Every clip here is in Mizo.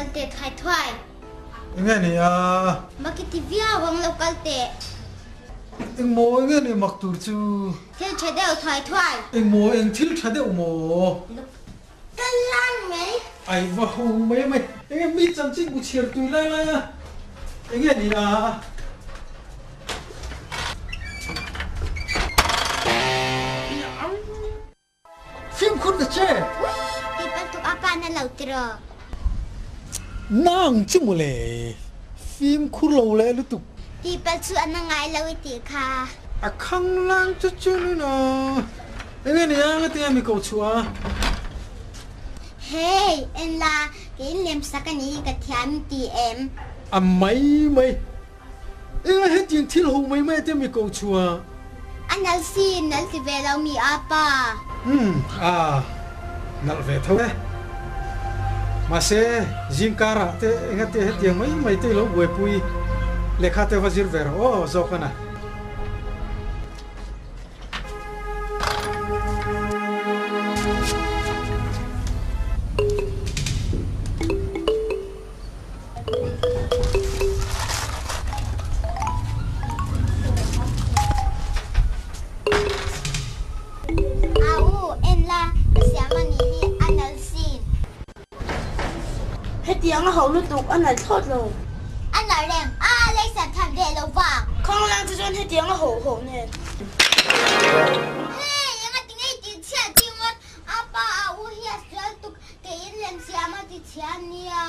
kal teh thuai thuai. Enge ni a? Mak i ti viau ang lo kal teh. Engmaw enge ni mak tur chu? Thil tha deuh thuai thuai. Engmaw eng thil tha deuh maw? Lo kal lang mai. Ai va ho mai mai. Enge mi chanchin bu chhiar tui lai lai a? Enge ni a? Fimkhur ta che! Ui! Kei bantuk a pa na lo tiraw? Nang chu mawle, fimkhur lo leh lutuk. Tihpalh chu a na ngai lo i tih kha. A khang lang chu chu ni na. Enge ni ang a tia mi ko chhuah a? Hey! En la, kei in lem sak a nih hi ka thiam i ti em? A mai mai. Enge hetiang thil ho mai mai te mi ko chhuah? A nalh si, nalh ti ve lo mi a pa. Umm a nalh ve tho e. Mahse zingkar ah te enga te hetiang mai mai te i lo buaipui lehkha te va zir ve rawh aw zawk a na. A u, en la, ka siam a nih hi, a nalh sin. Hetiang a hauh lutuk, a nalh thlawt lo. A nalh reng, a leisan than ve lo vang. Khawnglang chu chuan hetiang a hauh hauh nen. Hey, engati nge i tih chhiat ding ngawt? A pa a u hi a sual tuk. Keiin lem siam a ti chhia nia.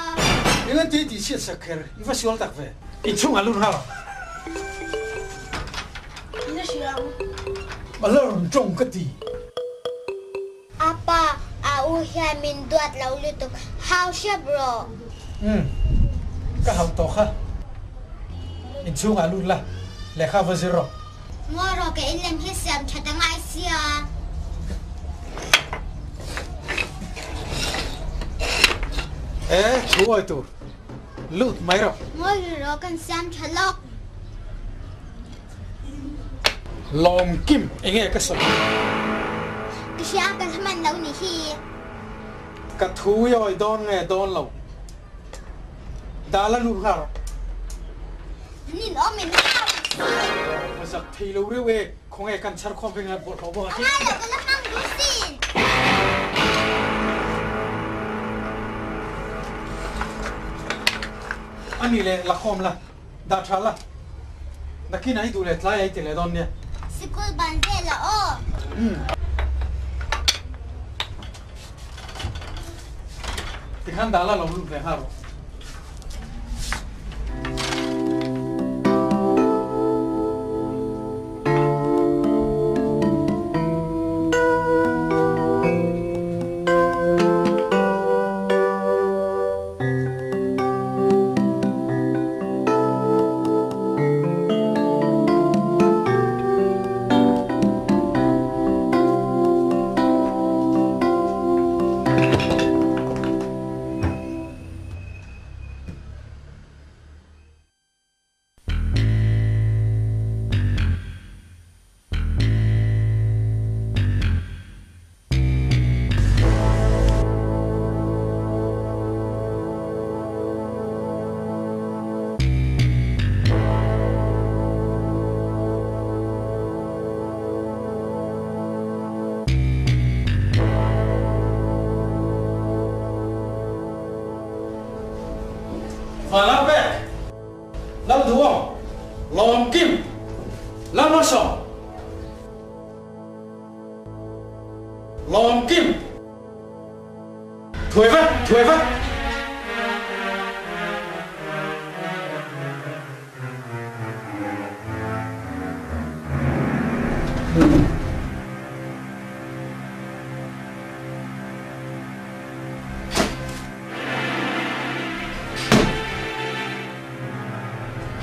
England ti ti chhiat sak kher i va sual tak ve. Inchhung a lut nghal. In a hria ang. A la rawn tawng ka ti. A pa a u hian min duat lo lutuk. Hau hrep rawh. Umm. Ka hau tawh kha. Inchhung ah lut la. Lehkha va zir rawh. Ngaw rawh ka in lem hi siam that a ngai sia. E thu awi tur lut mai rawh. Ngawi ri rawh kan siam tha lawk. Lawm kim enge ka sawi. Ka hria ka hman lo ni hi. Ka thu i awi dawn nge dawn lo. Dal a lut nghal rawh. Nin awm in hau si. Ka zak thei lo reuh e, khawnge kan chhar khawm veng la bawlhhlawh bawk a A ngai lo ka la hmang duh sin. A nih leh la khawm la, dah tha la. Nakin ah i duh leh tlai ah i ti leh dawn nia. Sikul ban vel a aw. Umm. Tikhan dah la lo lut ve nghal rawh. Vanlal pek, Lalduhawm, Lawmkim, Lalmalsawm, Lawmkim. Thuai vat, thuai vat!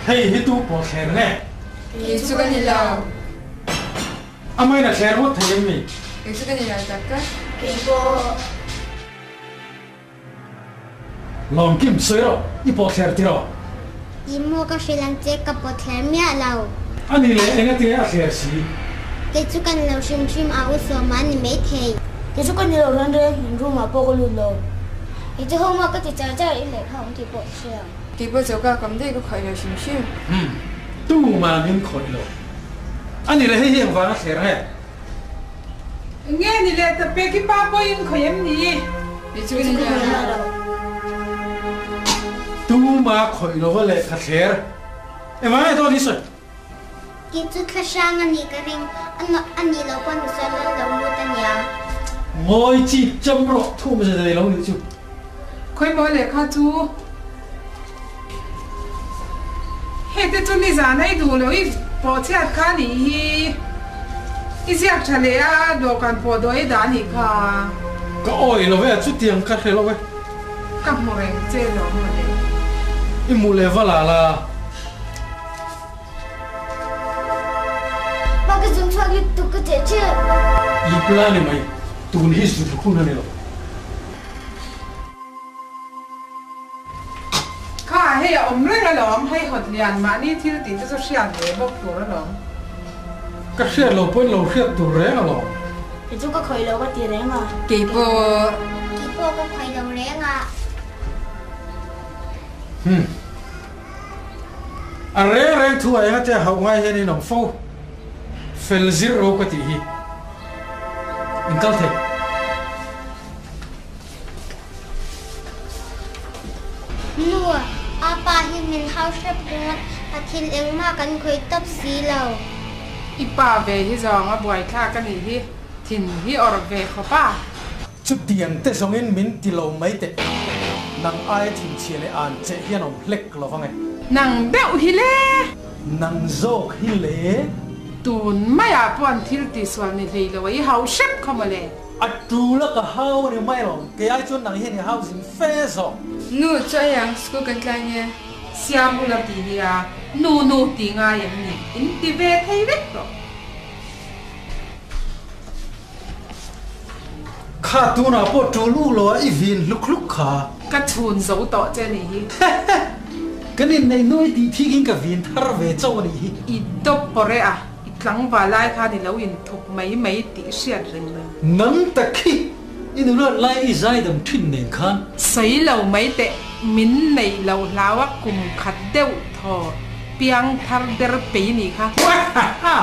Hei hi tu pawh thler nge? Kei chu ka ni lo. A main a thler ngawt thei em mi? Kei chu ka ni lo tak tak. Kei pawh. Lawmkim sawi rawh, i pawh thler ti rawh. I maw ka hrilh ang che, ka pawh thler miah lo. A ni leh enga tinge a thler si? Kei chu kan lo hrim hrim a, u Sawma a ni maithei. Kei chu ka ni lo reng reng, in room ah pawh ka lut lo. Kei chu homework ka ti char char i lehkha awm tih pawh ka hre ang. Kei pawh choka kam daih ka khawih lo hrim hrim. Umm, tumah min khawih lo. A ni le, hei hi engvang a thler nge? Nge ni le, ta pek i pa pawhin khawih em ni? Kei chu ka ni lo. Tumah khawih lo va lehkha thler. Engvang nge dawn hi sawi? Kei chu thla hrang a nih ka ring, a nih loh pawn misual an lo lut a nia. Ngawi chip cham rawh thum zet a lo nih chu. Khawimaw lehkha chu hete chu nizan a i duh loh i pawh chhiat kha a nih hi. I ziak tha leh a, dawhkan pawh dawh i dah a nih kha. Ka awih lo e, chutiang ka hre lo e. Ka hmu reng che lo mawle. I hmuh leh va la la. Pa ka zung chhuak lutuk ka che tep. I plan i mai, tun hi zun hun a ni lo. Kha hei a awm reng alawm, hei hawt lian mahni thil tih te chu hriat ve bawk tur alawm. Ka hriat lo pawhin lo hriat tur reng alawm. Kei chu ka khawih lo ka ti reng a. Kei pawh. Kei pawh ka khawih lo reng a. Hum. A reng reng thu a enga te hauh ngai hian in awm fo. Fel zir ro ka tih hi. In kal thei. Nu, a pa hi min hau hrep ringawt, a thil engmah kan khawih tawp si lo. I pa ve hi zawng a buaithlak a nih hi, thin hi awrh ve khawp a. Chutiang te zawngin min ti lo mai teh, nang aia thinchhia leh an che hian awm hlek lo vang e. Nang deuh hi le! Nang zawk hi le! Tun maiah pawh an thil tihsual ni hlei lo a, i hauh hrep kha mawle. A tul a ka hau a ni mai lo, kei ai chuan nang hian i hau zin fe zawk. Nu, chu ai ang, school kan tlai nge? Siam ula ti nia, nu nu ti ngai em ni? In ti ve thei vek tawh. Kha tunah pawh tul u lo a i vin hluk hluk kha. Ka chhun zo tawh che ni hi. Hehe! Kan inneih nuai tih thikin ka vin thar ve chauh a nih hi. I dawp pawh reh a. I tlangval lai khan i lo inthup mai mai tih hriat reng lo. Nang tak hi i nulat lai i zaidam thin nen khan. Sawi lo mai teh, min neih loh hlau a kum khat deuh thaw piang thar der pei nih kha. Hahaha!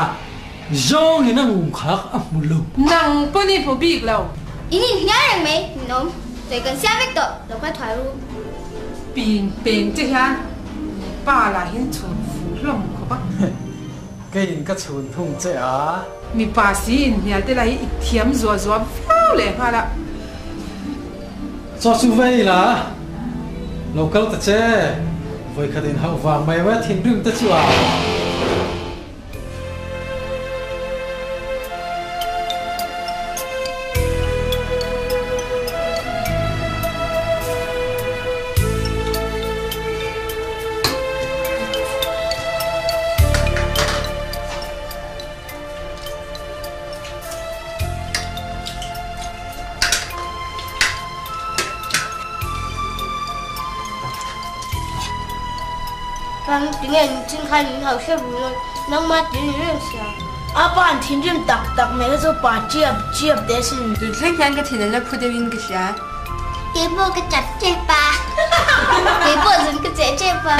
Zawng in a ngum khak a hmu lo. Nang pawn i hmu bik lo. In inhnial reng mai, min awm. Sawi kan siam vek tawh, lo kal thuai ru. Ping peng che hian pa lah hin chhun fuh hlawm khawp a. Keiin ka chhun thung che a. Mipa si inhnial te lah hi i thiam zuah zuah viau leh nghal a. Chaw chu vei la, lo kal ta che, vawikhat inhauh vang mai mai a thinrim te chu a. Pang tinge in chin khan in hau hrep ringawt nangmah ti ni reng sia. A pa an thinrim tak tak mai kha chu pa chiap chiap teh asin. Tun thleng hian ka thin a la phu deuhin ka hria. Keipawh ka chap tep a, keipawh zun ka cheh tep a.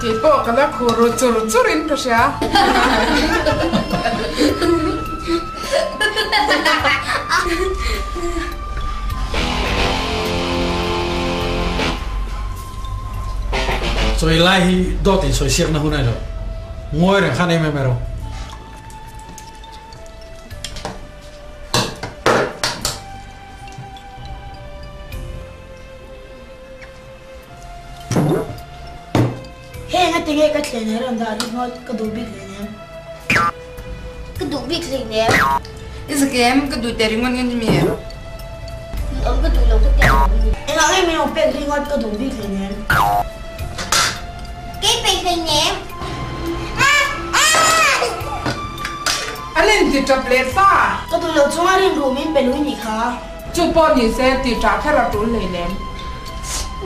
Keipawh ka la khur ru chur chur in ka hria. Chawi lai hi dawt in sawi siakna hun a ni lo. Ngawi reng khan em em erawh. Heng a tinge ka thlen he rawn dah ringawt ka duh bik hleinem. Ka duh bik hleinem. I zak em? Ka duh teh ringawt nge ni mi? Awm ka duh lo ka ti ang ni. Engah nge min rawn pek ringawt ka duh bik hleinem. Kei peih hleinem. A len ti tap leh ta. Ka duh lo chunga rinru min pe lui nih kha. Chu pawh ni se ti tah kher a tul hleinem.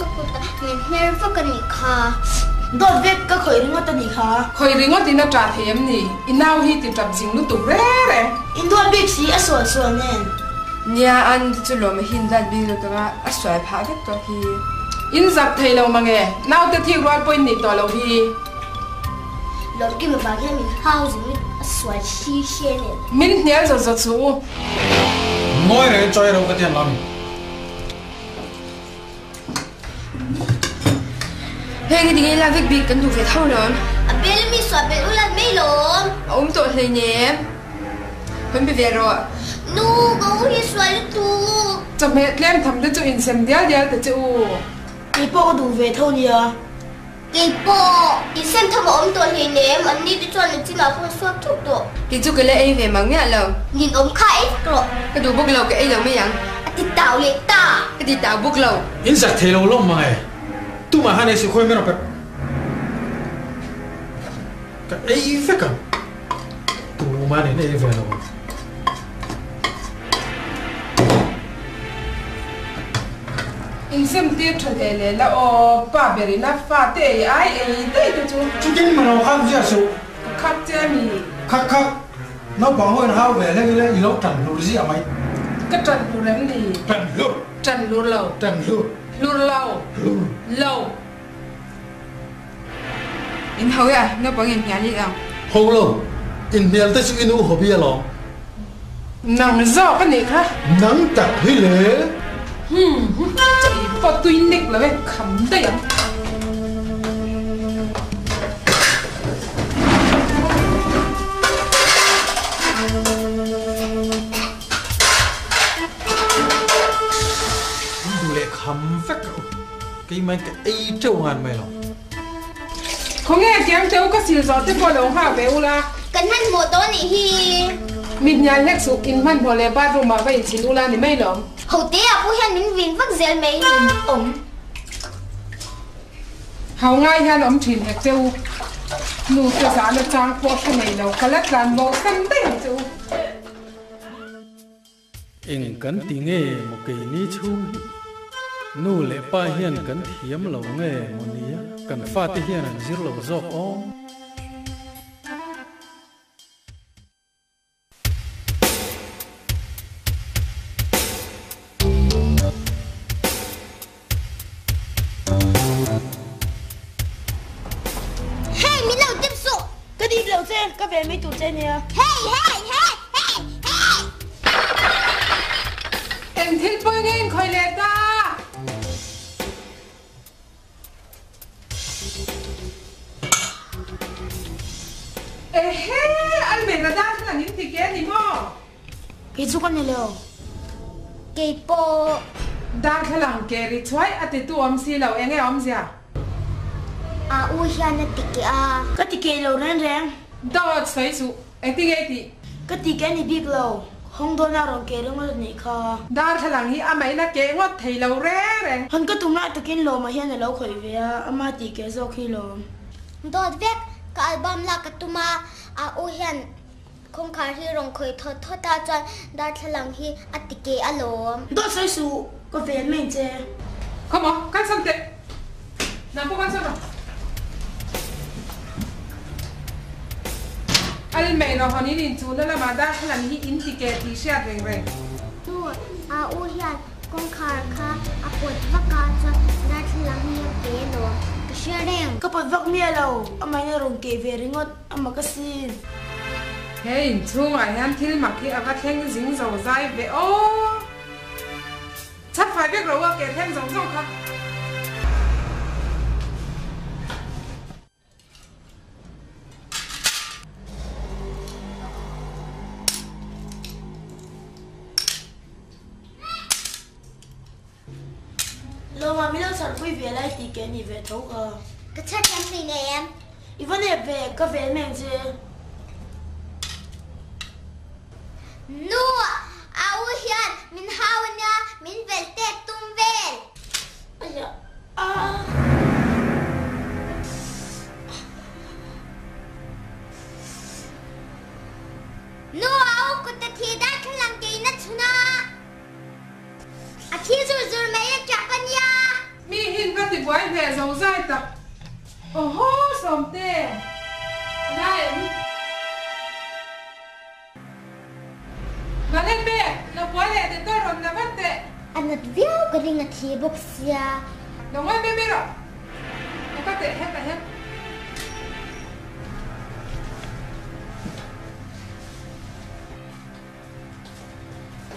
Ka kutah min hmer vak a nih kha. Dawt vek ka khawih ringawt a nih kha. Khawih ringawt in a tah thei em ni? I nau hi ti tap zing lutuk reng reng. In duat bik si a sual sual nen. Nia an chu lawm a hin dat bik lutuk a, a sual phah vek tawh hi. In zak thei lo mange, naute thik rual pawh in nih tawh loh hi. Lawmkima vang hian min hau zing in a sual hri hre nen. Min hnial zawt zawt suh u. Ngawi reng chawi ro ka tian lam. Heng hi tinge lak vek bik kan duh ve tho lawm. A bel mi suah bel u lan mai lawm. A awm tawh hleinem. Hawn be ve rawh. Nu, ka u hi sual lutuk. Chawhmeh tlem tham te chu insem dial dial ta che u. Kei pawh ka duh ve tho nia. Kei pawh insem tham a awm tawh hleinem. An ni te chuan an chinah pawh suak thuk tawh. Kei chu ka la ei ve mang miah lo. Nin awm kha ei vek rawh. Ka duh bawk lo, ka ei lo mai ang. A ti tau leh ta. Ka ti tau bawk lo. In zak thei lo lawm mang e. Tumah han ei suh khawi mai rawh ka ei vek ang. Tumah nen ei ve lo ang. Insem tir tha hle leh la aw, pa ber ina fa te ei ai ei daih te chu. Chutin mano khan ziah suh. Ka khat che a mi. Khat khat, naupang ho in hau ve hlek ila i lo tan hlur ziah mai. Ka tan hlur em ni? Tan hlur. Tan hlur lo. Tan hlur. Hlur lo. Hlur. Lo. In ho e, naupang in hnial in ang. Ho lo, in hnial te chu i nu hobby alawm. Nang zawk a nih kha. Nang tak hi le. Humm, chaw i pawh tui nek lo e, kham daih ang. In duh leh kham vek a u. Keimah in ka ei teuh ngan mai lo. Khawnge kiang teuh ka sil zawh te pawh lo nghak ve ula. Kan hmanhmawh tawh nih hi. Mi hnial hlek suh in hmanhmawh leh bathroom ah va inchhin ula ni mai lawm. Hote ah pawh hian min vin vak zel mai in awm. Hau ngai hian awm thin hek che u. Nu te zahna chang pawh hre nei lo ka la tlan bo san daih ang che u. Eng kan ti nge maw keini chhung hi? Nu leh pa hian kan thiam lo nge maw nia? Kan fate hian an zir lo zawk aw. Hey, min lo tip suh! Ka dip lo che, ka vel mai tur che nia. Hey, hey, hey, hey, hey! Eng thil pawi nge in khawi leh ta? Ehe, Almera dar khan an in ti ke a ni maw? Kei chu ka ni lo. Kei pawh. Darthlalang ke ri chhuai a titu awm si lo, enge awmzia? A u hian a ti keh a. Ka ti keh lo reng reng. Dawt sawi suh, engtinge i tih? Ka ti keh ni bik lo, hawng dawn a rawn keh ringawt a nih kha. Darthlalang hi a maina keh ngawt thei lo reng reng. Hawn ka tum lai takin Lawma hian a lo khawih ve a, ama tih keh zawk hi lawm. Dawt vek, ka album lak ka tum a, a u hian Kawngkhar hi rawn khawih thawt thawt a chuan darthlalang hi a ti keh alawm. Dawt sawi suh, ka vel mai che. Come on, kan sam teh. Nang pawh kan sam rawh. Al mai rawh hawn in inchhuna lamah darthlalang hi in ti keh tih hriat reng reng. Nu, a u hian kawngkhar kha a pawt vak a chuan darthlalang hi a ke alawm. Ka hria reng. Ka pawt vak miah lo, amahin a rawn keh ve ringawt. A mak asin. He inchhungah hian thil mak hi a va thleng zing zo zai ve aw. Chhat fai vek ro a ke thleng zawng zawng kha. Lawma min lo chharpui ve lai tih ke ni ve tho ka. Ka chhar thiam hlei nei em? I va nep ve, ka vel mai ang che. Nu, a u hian min hau ania, min vel tek tum vel. Aia ah. Nu, a u kut a thi dar thlalang kein a chhun a. A thi zur zur mai a tap a nia. Mi hin va ti buai hneh zo zai tak. Awhaw Sawmte! A lai em? Vanlalpek, lo puai leh teh tawh rawn la vat teh. A nat viau ka ring a thi bawk sia. Lo ngawi mai mai rawh. Lo kal teh hetah hian.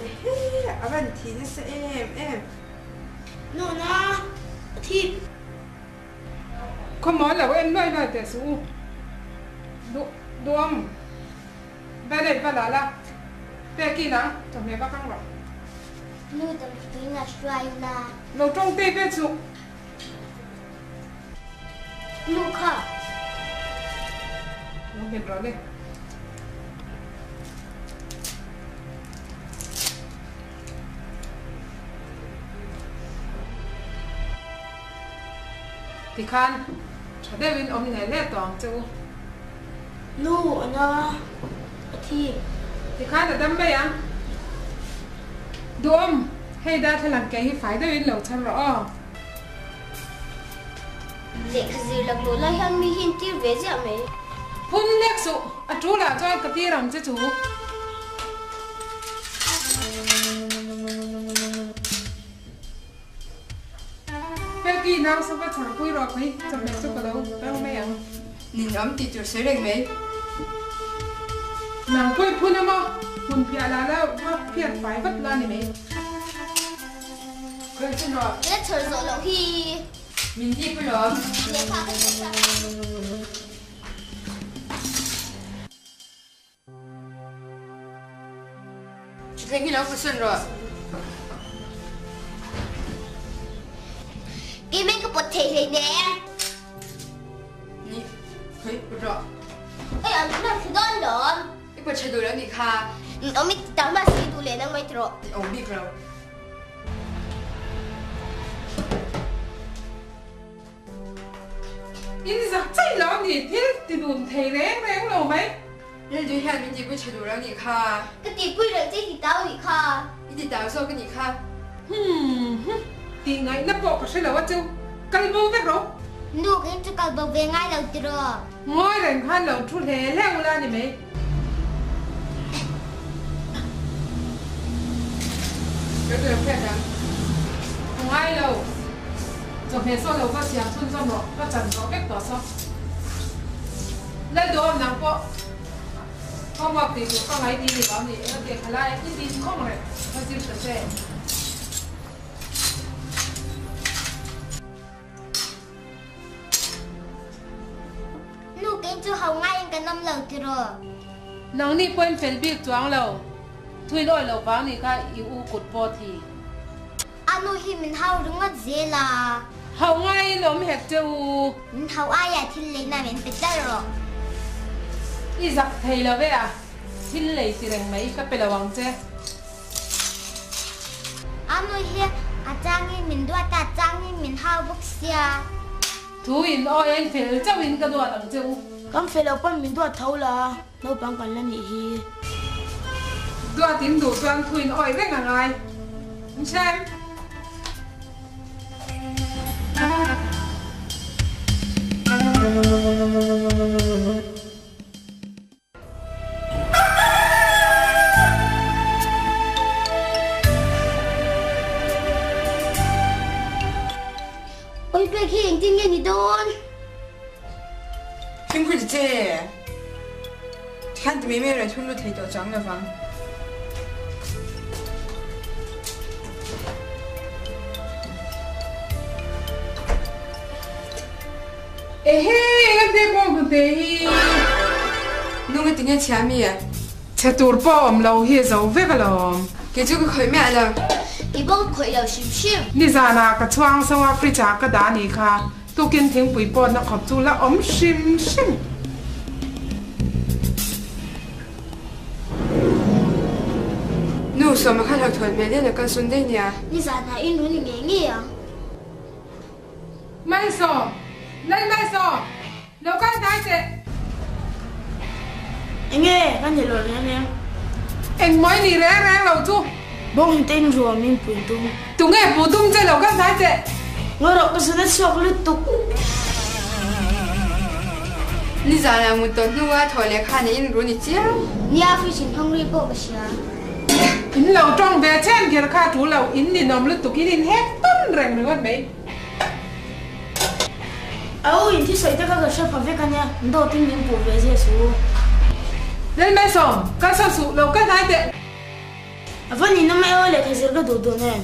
Ehe, a van thi nasa em em. Nuna, a thi. Khawmaw lo en luai luai teh suh u. Duh duang. Beret va la la, Peki nang chawhmeh va kang rawh. Nu damtuin a hruai la. Lo tawng tei ve chuk. Nu kha. Lo nghet rawh le. Tikhan tha deuhin awm leh leh tawh ang che u. Nu a na a thi. Tikhan a dam mai ang. Duhawm, hei darthlalang ke hi fai deuhin lo chhar rawh aw. Lehkha zir lak luh lai hian mi hi in tir ve ziah mai. Phun lek suh, a tul ah chuan ka tir ang che chu. Peki nau sofa chhar pui rawh khawi chawhmeh chu ka lo kal mai ang. Nin awm tih tur sawi reng mai. Nang pawih phun emaw hmun phiah la la va phiat fai vat la ni mai. Khawi chun rawh. Ka chhar zawh loh hi. Min hlip alawm. Lehkha ka chhar sa. Thuthleng hi lo fuhsawn rawh. Keimah ka pawt thei hlei nen. Ni, khawi put rawh. Hei an thlan thlu dawn lawm. I pawt tha duh lo nih kha. Awm i ti tak mahse i duh leh nang mai ti rawh. Awm bik lo. In zak chaih lo ni, thil ti dun thei reng reng lo mai. Rilru hian min tihpui tha duh lo nih kha. Ka tihpui reng che i ti tau nih kha. I ti tau zawk a nih kha. Humm hum, tih ngaihna pawh ka hre lo a chu, kal bo vek ro. Nu, ka in chu kal bo ve ngai lo tiraw? Ngawi reng khan lo thu hle hle ula ni mai. Ka duh hriat ang. Ka ngai lo. Chawhmeh saw lo va siam chhunzawm rawh. Ka chan zawh vek tawh saw. Lalduhawm nang pawh homework tih tur ka ngai ti ni lo ni. Eng a tih khalai i din khawng reng ka zir ta che. Nu kei chu ho ngaiin kan awm lo tiraw? Nangni pawhin fel bik chuang lo, thuin awi lo vang nih kha i u kut pawh thi. A nu hi min hau ringawt zel a. Hau ngaiin awm hek che u. Min hau aia thil leina min pe tlat rawh. I zak thei lo ve a, thil lei ti reng mai ka pe lo ang che. A nu hi a changin min duat a, changin min hau bawk sia. Thu in awi a in fel chauh in ka duat ang che u. Kan fel lo pawn min duat tho la, naupang kan la nih hi. Duat in duh chuan thu in awi reng a ngai. Nchem. Oi pek hi engtin nge ni dawn? Fimkhur ti che. Tikhan ti mai mai rawn thun lut thei tawh chuang lovang. Ehe, enga te pawh hnute hi. Nunga tinge chhia mi a? Chhe tur pawh awm lo hi a zo vek alawm. Kei chu ka khawih miah lo. Kei pawh ka khawih lo hrim hrim. Nizanah ka chhuang so a fridge ah ka dah anih kha. Tukin thingpui pawhna khawp chu la awm hrim hrim. Nu, sawma kha hlauhthawn hmel hian a kalsawn daih nia. Nizanah i nu ni ngei ngei ang. Malsawm! Lal Malsawm! Lo kal hnai teh! Enge ka ni lo reng reng? Engmaw i nih reng reng lo chu? Bawng te in ruam in pui tum. Tunge pu tum che lo kal hnai teh? Ngawi rawh ka zun a chhuak lutuk. Nizan ah mut tawh hnu a thaw leh khan a in ru ni chiang. Nia fridge in hawng ri pawh ka hria. In lo tawng ve chen kher kha tul lo, in ninawm lutuk in inhek tawn reng ringawt mai. A u in thisawi te kha ka hre pha vek a nia, dawt in min puh ve zia suh u. Lalmalsawm, kalsawn suh, lo kal hnai teh. A va ninawm e aw lehkha zir ka duh dun em?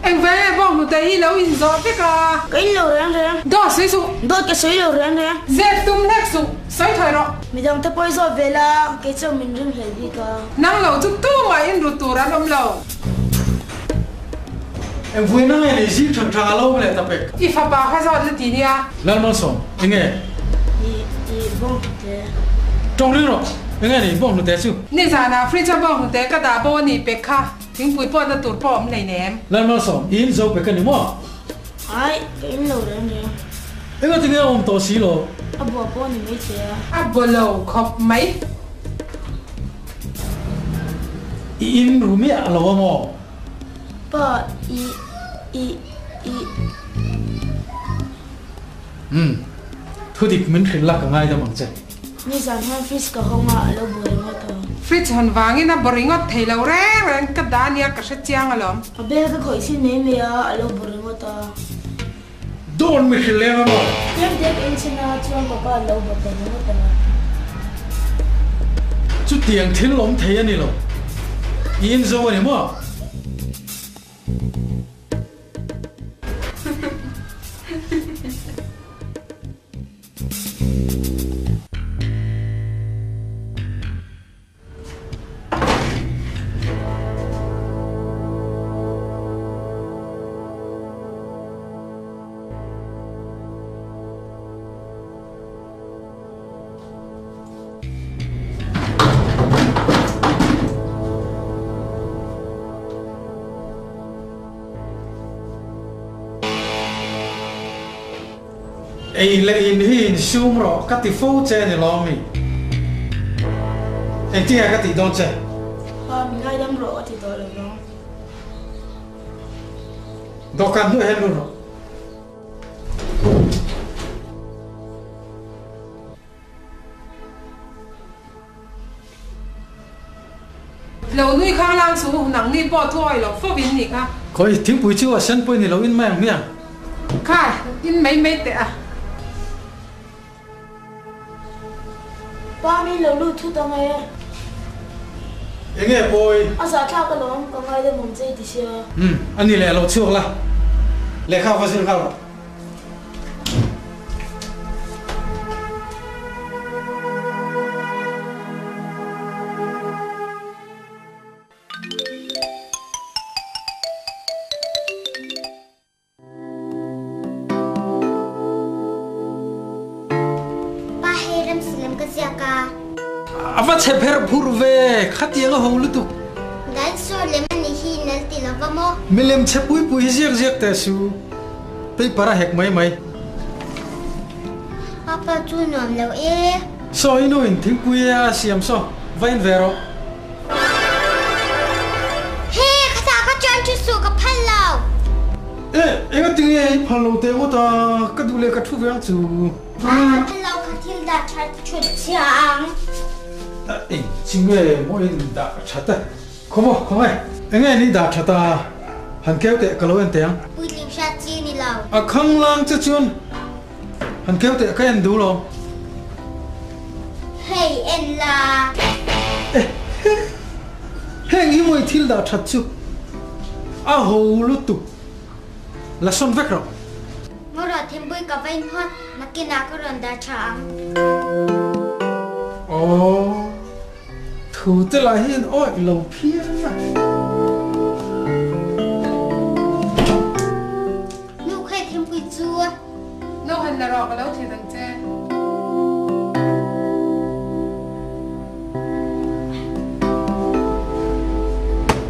Eng ve nge bawng hnute hi lo in zawh vek a? Ka in lo reng reng. Dawt sawi suh. Dawt ka sawi lo reng reng. Zep tum hlek suh, sawi thawi rawh. Midang te pawh i zawt ve la, kei chuan min ring hlel bik a. Nang lo chu tumah in ru tur an awm lo. Eng vuina nge ni zing thang thang a lo leh ta pek. I fapa kha zawt la ti nia. Lalmalsawm, enge? I, i bawng hnute. Tawng ring rawh, enge ni bawng hnute chu? Nizanah fridge a bawng hnute ka dah bo a ni pek kha, thingpui pawh na tur pawh awm hlei nem. Lalmalsawm, i in zo pek a ni maw? Ai, ka in lo reng reng. Enga tinge a awm tawh si lo? A bua pawh a ni mai che a. A bua lo khawp mai. I in ru miah lo a maw? Pa, i, i, i. Umm, thu dik min hrilh la ka ngaidam ang che. Nizan hian fridge ka hawng a, a lo bu ringawt a. Fridge hawn vangin a bu ringawt thei lo reng reng, ka dah ania ka hre chiang alawm. A bel ka khawih sin mai mai a, a lo bu ringawt a. Dawn mi hrilh leng a maw? Tlem te ka inchhin a, chuan ka pa a lo bu ta ringawt a. Chutiang thil awm thei a ni lo. I inzo a ni maw? Ei leh in hi insum rawh ka ti fo che ni lawm mi? Engtinge ka tih dawn che? Pa, mi ngaidam rawh a ti tawh lo vang. Dawhkan hnuaiah hian lut rawh. Lo nui khang lang chu nang ni pawh thu awih lo fo in nih kha. Khawi thingpui chu a sen pawh ni lo in mai ang hmiang. Kha in mai mai teh a. Pa min lo lut thut ang e. Enge pawi? A zahthlak alawm ka ngaidam awm che i ti sia. Umm a ni leh lo chhuak la. Lehkha va zir nghal rawh. Pa hei ramsilam ka ziak a. A va chhe pherh phurh ve, khatiang a ho lutuk. Dinosaur lem a nih hi nal ti lo va maw? Milem chhe pui pui hi ziak ziak teh su. Paper a hek mai mai. Papa chu nuam lo e. Saw i nu in thingpui a siam saw, va in ve rawh. He, khatah ka chuan thu suh ka phal lo. E, enga tinge i phal lo teh ngawt a, ka duh leh ka thu ve ang chu. Ka phal lo, ka thil dah that thut chhia ang. Eng chi nge maw in dah that a? Khaw maw, khaw nge? Enge ni dah that a, han keu teh ka lo en teh ang. Puitling hriat chi ni lo. A khanglang che chuan han keu teh ka en duh lo. Hei en la. Eh he, heng hi maw i thil dah that chu a ho lutuk, la sawn vek rawh. Ngaw rawh thingpui ka va inhawt, nakinah ka rawn dah tha ang. Aww. Thu te lah hi an awih lo phian a. Nu khawi thingpui chu. No han la rawh ka lo thlit ang che.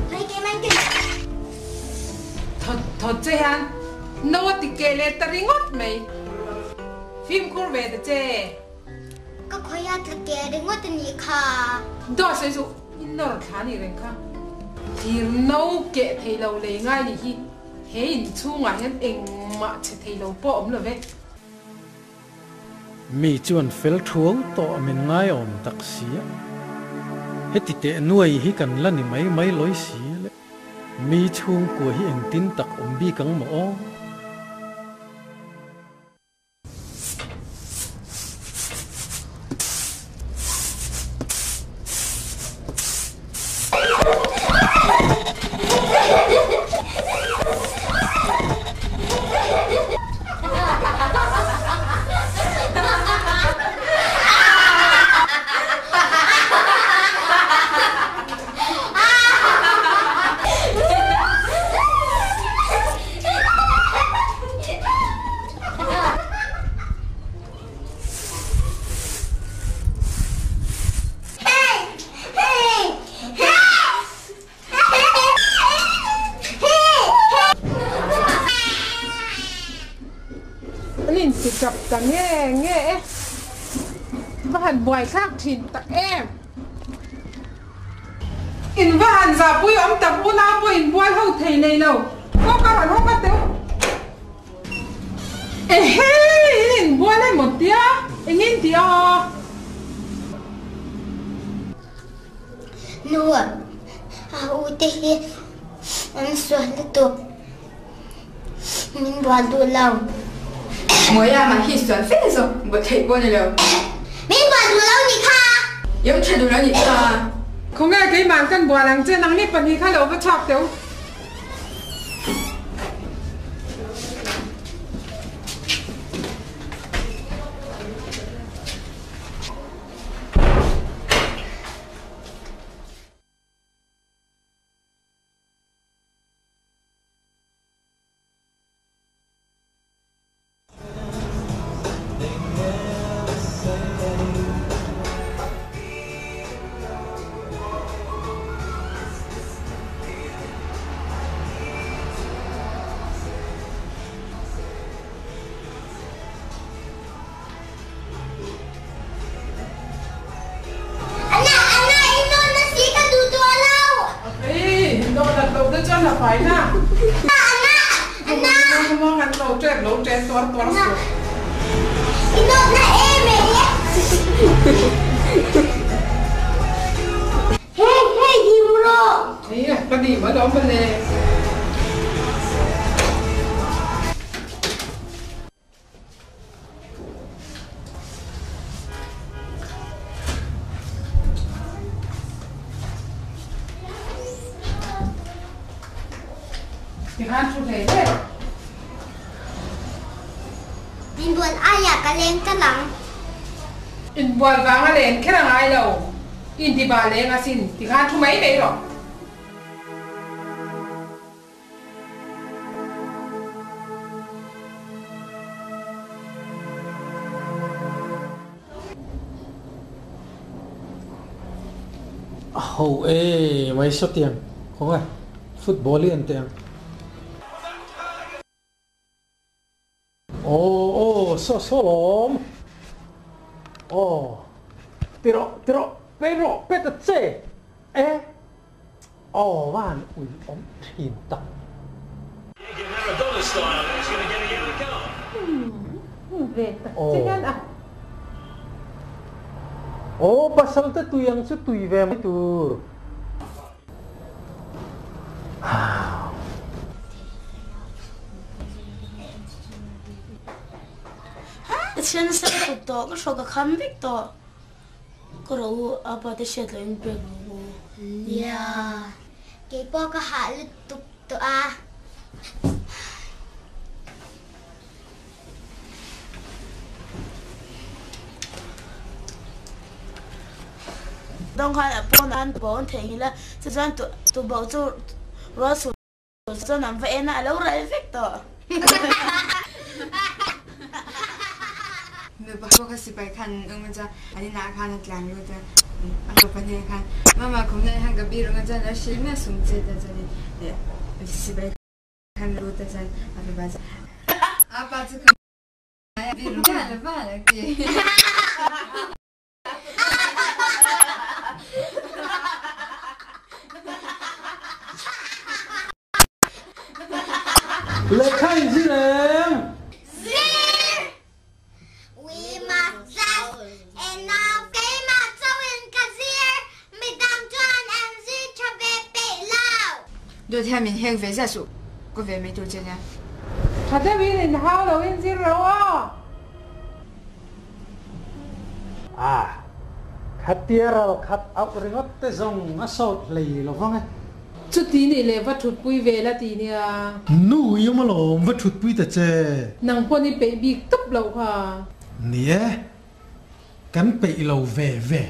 Khawi keimah in ka Thawt thawt che hian no a ti keh leh ta ringawt mai. Fimkhur ve ta che. Ka khawiha tla ke ringawt a nih kha. Dawt sawi chu i nawr thla a nih reng kha. Thir no keh thei lo lei ngai nih hi he in chhungah hian engmah chhe thei lo pawh a awm lo ve. Mi chuan fel thuau tawh min ngaiawm tak si a. Heti teh nuai hi kan la ni mai mai lawi si le. Mi chhungkua hi engtin tak awm bik ang maw aw? An inti tap ta nge nge e. Va han buai thlak thin tak em. In va han zahpui awm tak unau pawh inbual ho thei nei lo. Kawk a rawn hawk a teuh. Ehe! In inbual emaw tia? Engin ti a? Nu, a ute hi an sual lutuk. Min bual duh lo. Mawia mah hi sual fe zawk bual theih pawh a ni lo. Min bual duh lo nih kha. Yom tha duh lo nih kha. Khawnge keimah kan bual ang che nangni pahnih kha lo va chhuak teh u. Anna, Anna, i nawna si ka duh tawh lo. Ei, nawna loh te chuan a fai na. Anna, Anna. Mawng an lo ṭek lo ṭe tuar tuar suh. I nawna em e. Hei, hei, dim rawh. Ei, ka dim alawm mawle. Tikhan thu hlei hle. Inbual aiah ka leng ta lang. Inbual vanga len kher a ngai lo. Intiba leng asin tikhan thu mai mai rawh. A ho e mai sawtiang khawnge football hi an teh ang. Aw aw saw saw lawm aw ti rawh ti rawh pe rawh pe ta che e aw van ui awm thin tak. Aw pasal te tui ang chu tui ve mai tur. Ka thian nasa ka tuk tawh, ka hrawk ka kham vek tawh. Ka ro u, apa te hriat loh in pek ro u. Nia, keipawh ka hah lutuk tawh a. Dawng khan a pawn an tubo an theihnghilh a, tichuan tubo chu rual chhun chuan an va en a, a lo ral vek tawh. Mipa pawh kha sipai khan an awm a chuan an inah khan a tlan lut a, a fapa hnenah khan mama khawmna hian ka biru ang a chuan a lo hrilh miah sum chet a chuanin sipai khan lut a chuan a fapa chuan a pa chu ka biru miah lo va a ti. Lehkha in zir em? Zir! We must just enough Keimah chauhin ka zir, midang chu. Dawt hian min hek ve ziah suh ka ve mai tur che nia. Tha deuhin in hau lo in zir ro aw. A, khatia ral khat auh ringawt te zawng a sawt hlei lo vang e. Chuti nih leh va thutpui ve la ti nia. Nu i awm alawm va thutpui ta che. Nang pawn i peih bik tawp loh kha. Ni e, Kan peih lo ve ve.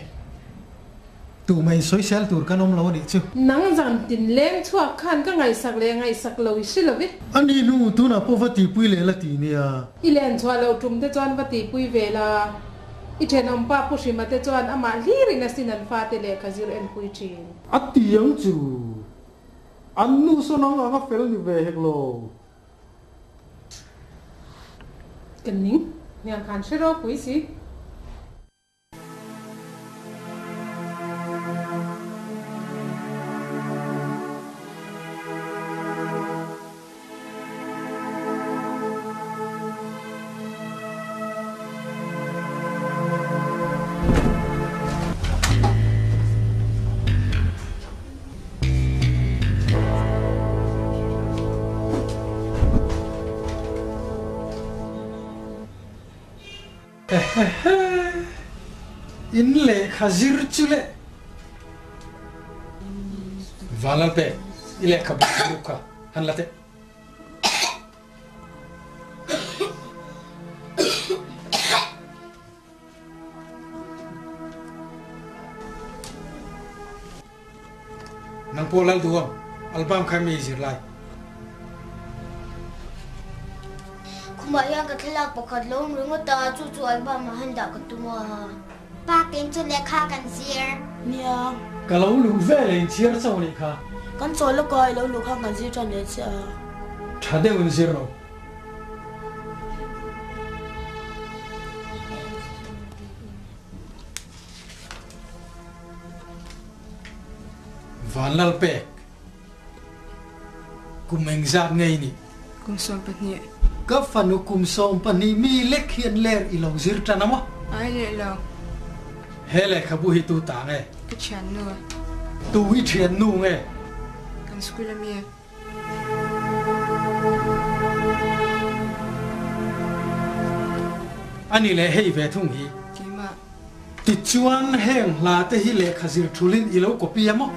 Tumah in sawisel tur kan awm lo a nih chu. Nang zan tin leng chhuak khan ka ngaihsak leh ngaihsak lo i hre lo e. A nih hnu tunah pawh va tihpui leh la ti nia. I len chhuah loh tum te chuan va tihpui ve la. I thenawmpa Pu Hrima te chuan amah hlirin a sin an fate lehkha zir enpui thin. A ti ang chu. An nu sawn ang anga fel ni ve hek lo. Ka ning hniang khan hre ropui si. Ehehe, in lehkha zir chu le. Vanlalpe, i lehkha bu ruk kha han la teh. Nang pawh lal duh ang, album kha mi zir lai. Khumah hian ka thlalak pakhat lo awm ringawt a, chu chu album ah han dah ka tum a. Pa keng chu lehkha kan zir. Nia. Ka lo luh ve leh inchhiar chauh anih kha. Kan chawl lawk a, i lo luh khan kan zir tan leh chiah a. Tha deuh in zir lo. Vanlalpek, kum engzat ngei nih? Kum 12. Ka fanu kum 12 mi lek hian ler i lo zir tan a maw? Ai leh lo. He lehkhabu hi tu ta nge? Ka thiannu. Tu i thiannu nge? Kan school a mi. A ni leh hei ve thung hi. Keimah. Tichuan heng hla te hi lehkha zir thulin i lo copy a maw?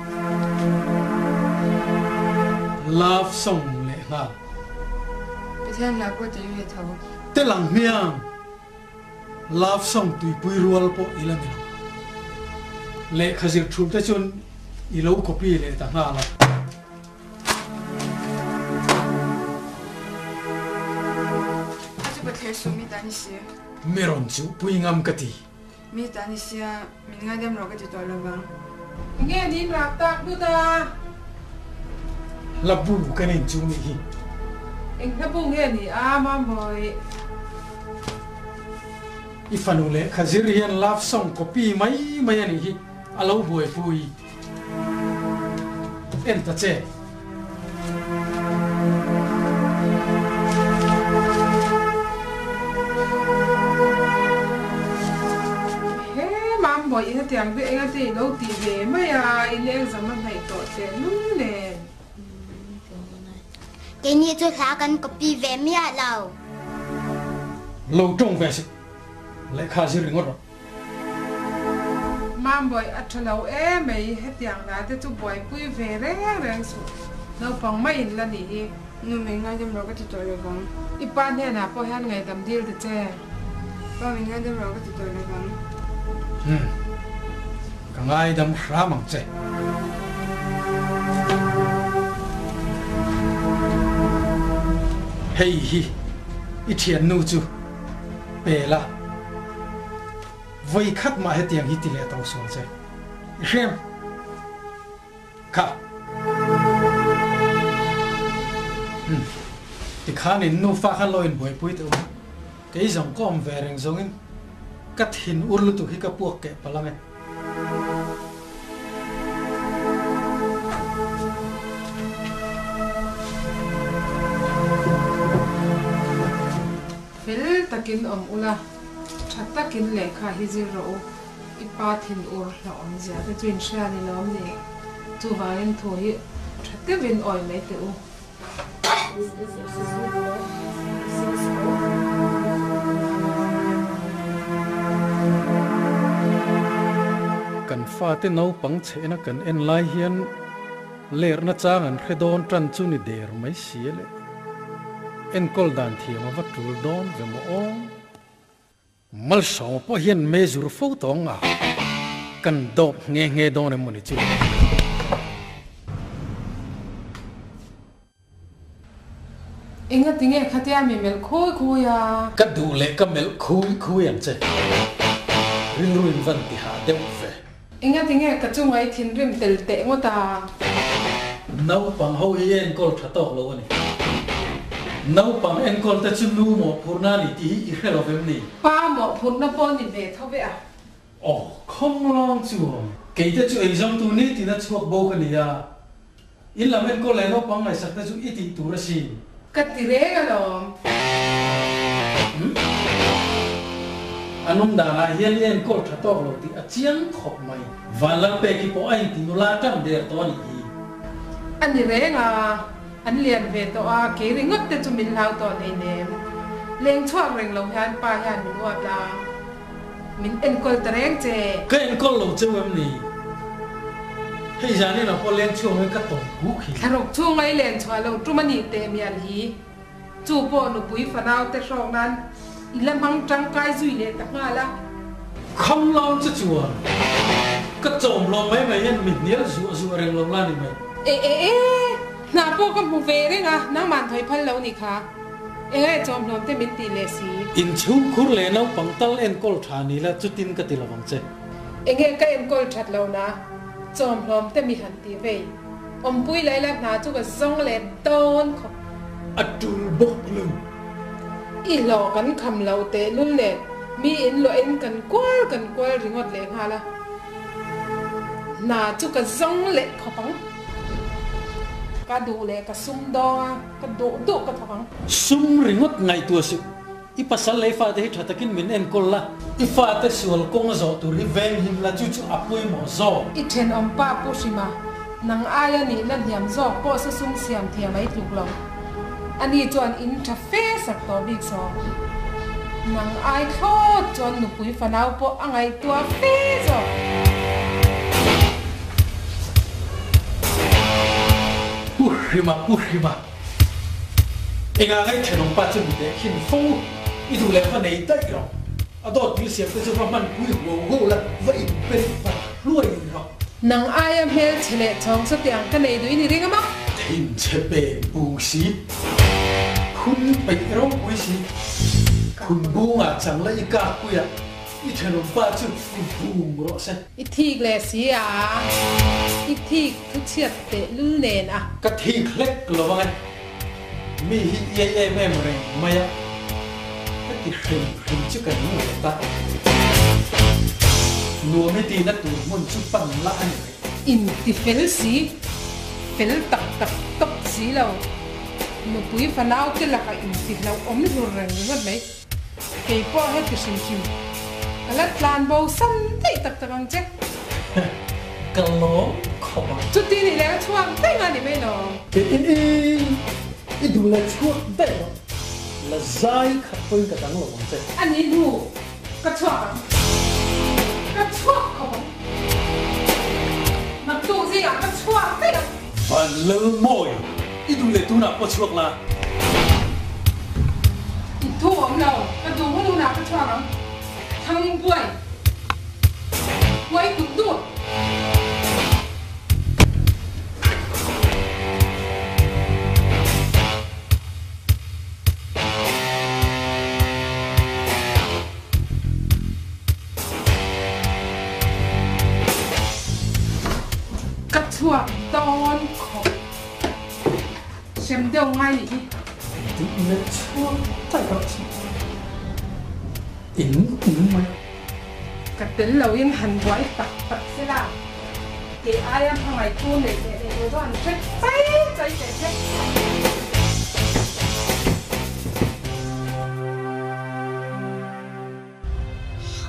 Love song leh nghal. Pathian hla pawh tel ve tho. Tel ang hmiang. Love song tuipui rual pawh i la ni lo. Lehkha zir thul te chuan i lo copy leh ta nghal a. A chu Pathian su mi ta ni si. Mi rawn chu pui ngam ka ti. Mi ta ni sia, min ngaidam rawh ka ti tawh lo vang. Nge nin rak tak dut a? Hla bu ka nen chu nih hi. Eng hla bu nge ni a Mambawi? I fanu lehkha zir hian love song copy mai mai a nih hi a lo buaipui. En ta che. He Mambawi in hetiang ve eng ate i lo tih ve mai a, i leng zam a hnaih tawh teh lul nen. Keini chu hla kan copy ve miah lo. Lo tawng ve suh. Lehkha zir ringawt rawh. Mambawi a tha lo e mai, hetiang la te chu buaipui ve reng reng suh, naupang mai in la nih hi. Nu min ngaidam rawh ka ti tawh lo vang. I pa hnenah pawh hian ngaidam dil ta che. Pa min ngaidam rawh ka ti tawh lo vang. Umm, ka ngaidam hram ang che. Hei hi i thiannu chu pe la. Vawi khat mah hetiang hi ti leh to sual che. I hrem kha. Umm. Tikhan in nufa khan lo in buaipui teh u. Kei zawng ka awm ve reng zawngin ka thin ur lutuk hi ka puak keh palh ang e. Fel takin awm ula, tha takin lehkha hi zir rawh u, i pa thin ur hlauhawm zia te chu in hria ni lawm ni? Chuvangin thu hi Tha deuhin awi mai teh u. Kan fate naupang chhehna kan en lai hian lerhna chang an hre dawn tan chu ni der mai si a le. Enkawl dan thiam a va tul dawn ve maw aw. Malsawma pawh hian mezur fo tawng a, kan dawp nghe nghe dawn em mawni chu? Enga tinge khatia mi melh khui khui a? Ka duh leh ka melh khui khui ang che. Rilru in van ti hah deuh ve. Enga tinge ka chunga i thinrim tel teh ngawt a? Naupang ho hi enkawl tha tawk lo a ni. Naupang enkawl te chu nu mawhphurhna a ni tih hi i hre lo vem ni? Pa mawhphurhna pawh ni ve tho ve a. Aw, khawmlawng chuan kei te chu eizawngtu nitin a chhuak bo ka ni a. In lam enkawl leh naupang ngaihsak te chu i tih tur asin. Ka ti reng alawm. Umm. A nung danah hian i enkawl tha tawk lo tih a chiang khawp mai. Vanlalpeki pawh a inti nula tan der tawh a nih hi. A ni reng a, an lian ve tawh a, kei ringawt te chu min hlau tawh hleinem. Leng chhuak reng lo hian pa hian min uap la. Min enkawl ta reng che. Ka enkawl lo cheu em ni? Hei zan inah pawh leng chhuak in ka tawm kuk hi. Thlaruk chhunga i len chhuah lo tum a nih teh mial hi. Chu pawh nupui fanau te hrawk nan i la hmang tangkai zui leh ta nghal a. Kham lam che chuan ka chawm lo mai mai hian mi hnial zuah zuah reng lo la ni mai. E e e, hna pawh ka hmu ve reng a, nangman thawi phal lo ni kha. Enge chawmhlawm te min tih leh si? Inchhungkhur leh naupang tal enkawl tha ni la chutin ka ti lovang che. Enge ka enkawl that lo na chawmhlawm te mi han ti vei. Awmpui leh la hna chu ka zawng leh dawn khawp. A tul bawk lo. I hlawh kan kham lo teh lul nen mi in luah in kan kual kan kual ringawt leh nghal a. Hna chu ka zawng leh khawp ang. Ka duh leh ka sum dawng a. Ka duh duh ka thawk ang. Sum ringawt ngaihtuah suh. I pasal leh i fate hi tha takin min enkawl la. I fate sual kawng a zawh tur hi veng him la, chu chu a pawimawh zawk. I thenawm pa Pu Hrima, nang aia nihna hniam zawk pawh sa sum siam thiam a i tluk lo. Ani chuan in tha fe sak tawh bik saw. Nang ai thlawt chuan nupui fanau pawh a ngaihtuah fe zawk. Pu Hrima, Pu Hrima, engah ngai thenawm pa chu mi teh khin fo, i duh leh va nei daih rawh. A dawt thil siam te chu va hman pui huau huau la, va inpen vat hluai rawh. Nang aia hmel chhe leh chhawng sawtiang ka nei duh i ni ring a maw? Thinchhe peng pung si, phun peih ropui si, phun bungah chang la i kak puiah i thenawm pa chu i vung rawh se. I thik leh si a, i thik thu chhiat teh lul nen a. Ka thik hlek lo ang e, mi hi iai em em reng mai a, ka ti hrim hrim chu ka ning ve ta. Nuam i tihna tur hmun chu pan la a ni mai. Inti fel si, fel tak tak tawp si lo. Nupui fanau te lakah inti hlauhawm hlur reng ringawt mai. Kei pawh heti hrim hrim ka la tlan bo san daih tak tak ang che. Ka lawm khawp ang. Chuti nih leh ka chhuak daih nga ni mai lo. I i i duh leh chhuak daih rawh. La zai khat pawhin ka dang lo ang che. A ni hnu ka chhuak ang. Ka chhuak khawp ang. Naktuk zingah ka chhuak daih ang. Van Lalmawi, i duh leh tunah pawh chhuak la. I thu awm lo, ka duh hun hunah ka chhuak ang. Thang buai, buai kut dut. Ka chhuak dawn khawp. Hrem deuh ngai nih hi. Duh leh chhuak daih rawh chu. In um mai. Ka tel lo in han buai tak tak se la. Kei aia hmangaihtu neih leh neih lo chu an hre chai chai teh che.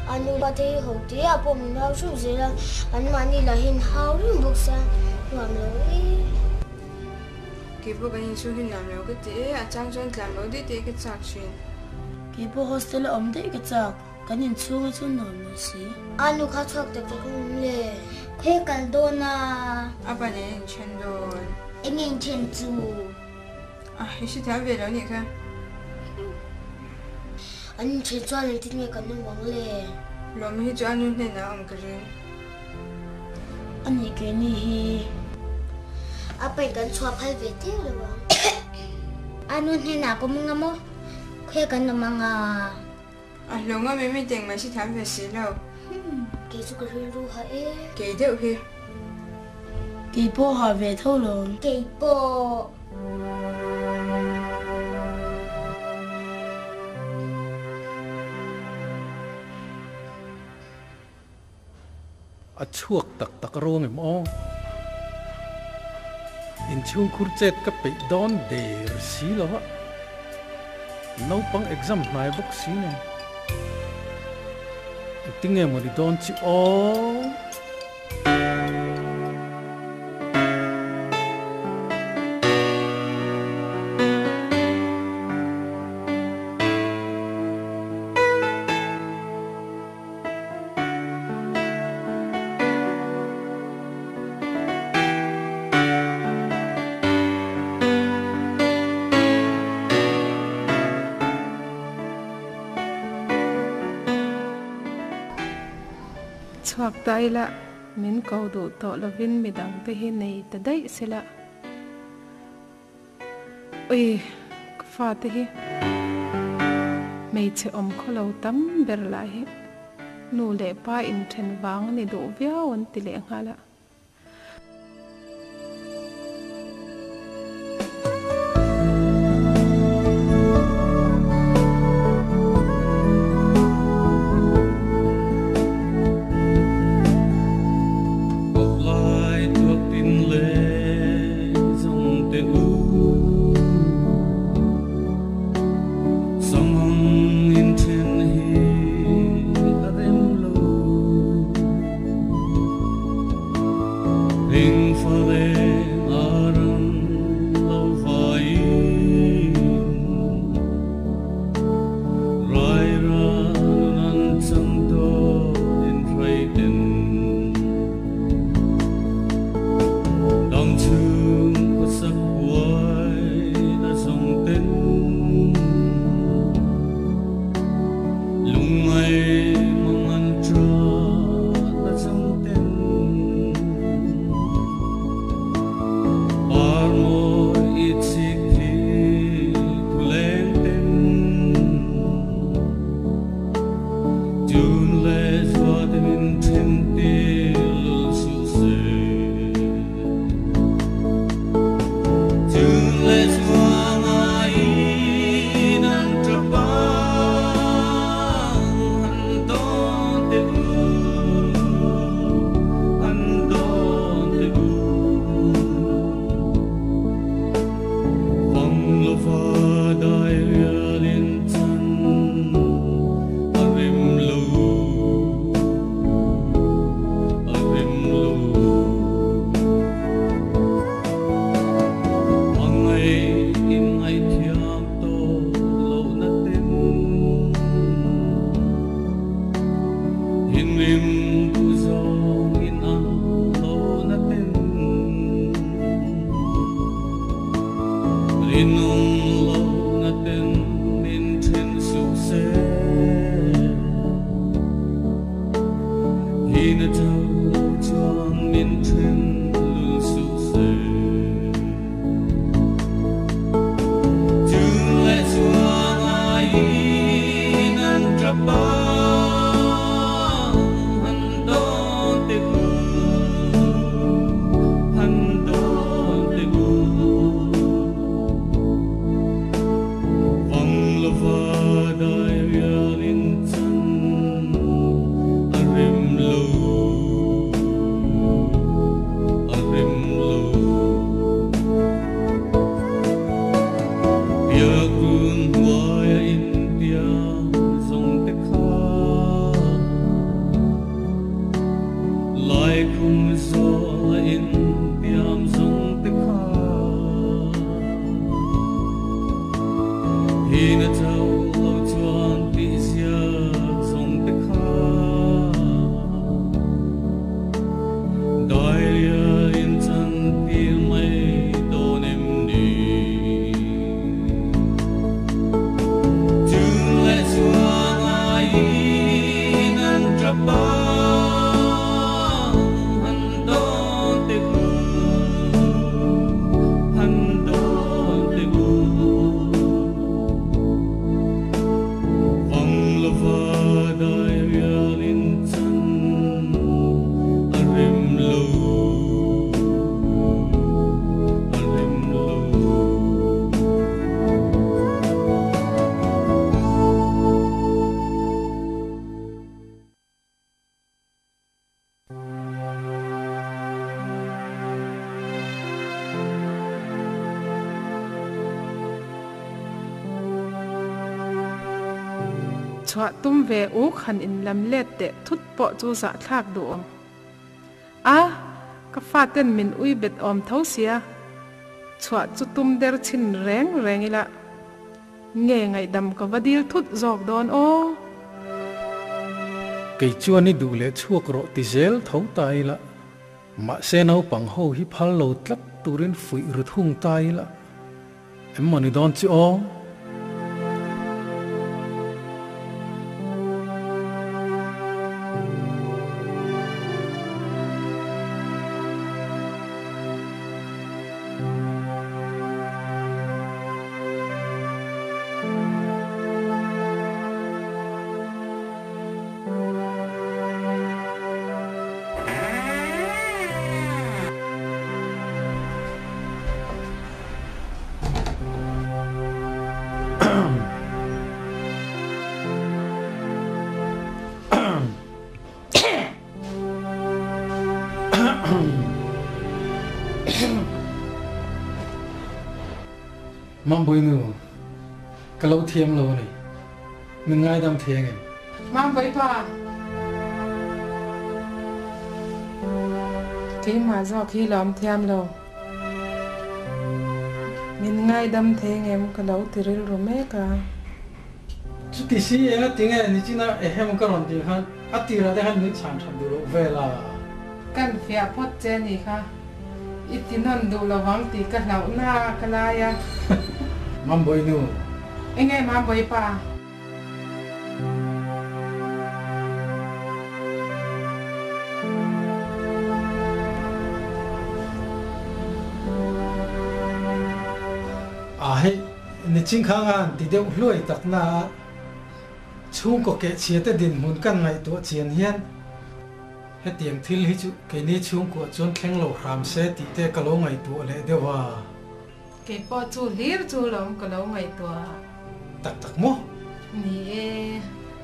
A nu pa te hi ho te ah pawh min hau hreuh zel a, anmahni lahin hau reng bawk sia nuam lo e. Keipawh kan inchhung hi nuam lo ka ti e, a chang chuan tlan bo daih daih ka chak thin. Keipawh hostel a awm daih ka chak, kan inchhung hi chu nuam lo si. A nu kha chhuak tak tak awm le. Khawi kal dawn a? A pa nen a inthen dawn. Enge inthen chu? A, i hrethiam ve lo nih kha. An inthen chuan engtin nge kan awm ang le? Lawma hi chu a nu hnenah a awm ka ring. A nih keini hi. A pain kan chhuah phal ve teuh lo ang. A nu hnenah ka awm anga maw? Khawi kan awm anga? A hlawng a mimi teng mai hrethiam ve si lo. Kei chu ka rilru ha e. Kei deuh hi. Kei pawh ha ve tho lo. Kei pawh. A chhuak tak tak ruang em aw? Inchhungkhur chet ka peih dawn der si lo a, naupang exam hnai bawk si nen. Engtinge maw ni dawn chi aw? Chhuak ta ila, min ko duh tawh lovin midang te hi nei ta daih sela. Ui, ka fate hi hmeichhe awm khaw lo tam ber lah hi nu leh pa inthen vang a ni duh viau an ti leh nghal a. Thihna chauh lo chuan tih ziak zawng te kha Dairia in chan tir mai dawn em ni? Chun leh chuan aiin an tap a, han dawn teh u, han dawn teh u. Vang lova dairial in chan a rem lo, a rem lo. Chhuah tum ve uk han in lam let teh thut pawh chu zahthlak duh awm. A, ka faten min ui bet awm tho sia, chhuah chu tum der chhin reng reng ila. Nge ngaihdam ka va dil thut zawk dawn aw. Kei chuan i duh leh chhuak rawh ti zel tho ta ila, mahse naupang ho hi phal lo tlat turin fuih ru thung ta ila, em maw ni dawn chi aw? Mambawi nu, ka lo thiam lo a ni. Min ngaidam thei ang em? Mambawi pa, keimah zawk hi lawm thiam lo. Min ngaidam thei ang em? Ka lo ti rilru mek a. Chuti si eng a ti nge nichina ehem ka rawn tih khan a tirah te khan min chhan that duh loh vel a. Kan fiah phawt che a nih kha. I ti nawn duh lovang tih ka hlauh na ka lai a. Mambawi nu. Enge Mambawi pa? A hei nichin kha nga han ti deuh hluai tak na a, chhungkaw kehchhia te dinhmun kan ngaihtuah chian hian Hetiang thil hi chu keini chhungkuah chuan thleng lo hram se tih te ka lo ngaihtuah leh deuh a. Kei pawh chu hlir chu lawm ka lo ngaihtuah. Tak tak maw? Ni e,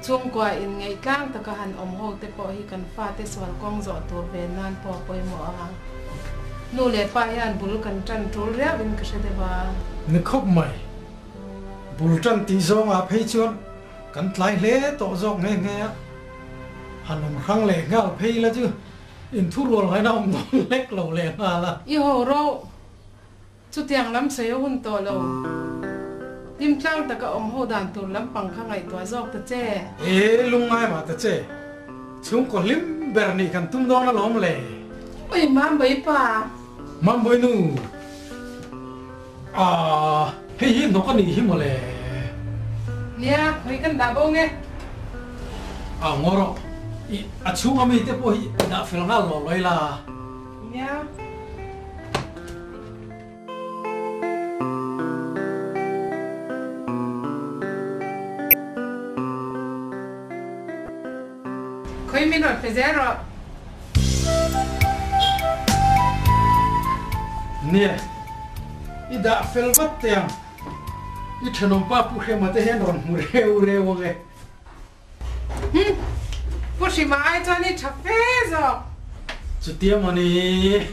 chhungkua inngeih tlang taka han awm ho te pawh hi kan fate sual kawng zawh tur ve nan pawh a pawimawh a. Nu leh pa hian bul kan tan tul riau in ka hre deuh a. Ni khawp mai. Bul tan tih zawngah phei chuan Kan tlai hle tawh zawk nghe nghe a, han awm hrang leh nghal phei la chu inthurual ngaina awm dawn lek lo leh nghal a. I ho ro, chutiang lam sawi a hun tawh lo. Hlimtlang taka awm ho dan tur lampang kha ngaihtuah zawk ta che. E, lungngai mah ta che, chhungkaw hlim ber nih kan tum dawn alawm le. Ui, Mambawi pa. Mambawi nu. Aah, hei hi hnawk a nih hi mawle. Nia, khawi kan dah bo nge? Aw ngaw rawh, i a chhunga mi te pawh hi i dah fel nghal lawh lawih la. Nia. Khawi min rawn pe zel rawh. Nia, i dah fel vat teh ang. I thenawmpa Pu Hrema te hian rawn hmu reu reu ang e. Hum, Pu Hrima ai chuan i tha fe zawk. Chutia mawni.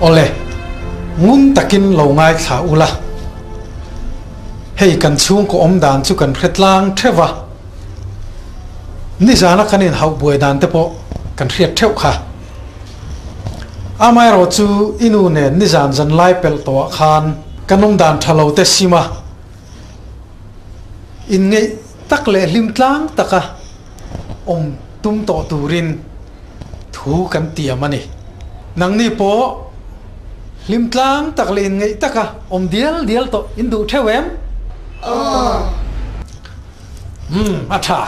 Awle, ngun takin lo ngaithla ula. Hei kan chhungkaw awm dan chu kan hre tlang theuh va, nizana kan inhauh buai dan te pawh kan hriat theuh kha. Amaherawh chu i nu nen nizan zan lai pelh tawhah khan kan awm dan tha lo te sim a, inngeih tak leh hlim tlang taka awm tum tawh turin thu kan tiam a ni. Nangni pawh hlim tlang tak leh inngeih taka awm dial dial tawh in duh theuh em? Aw. Umm, a tha.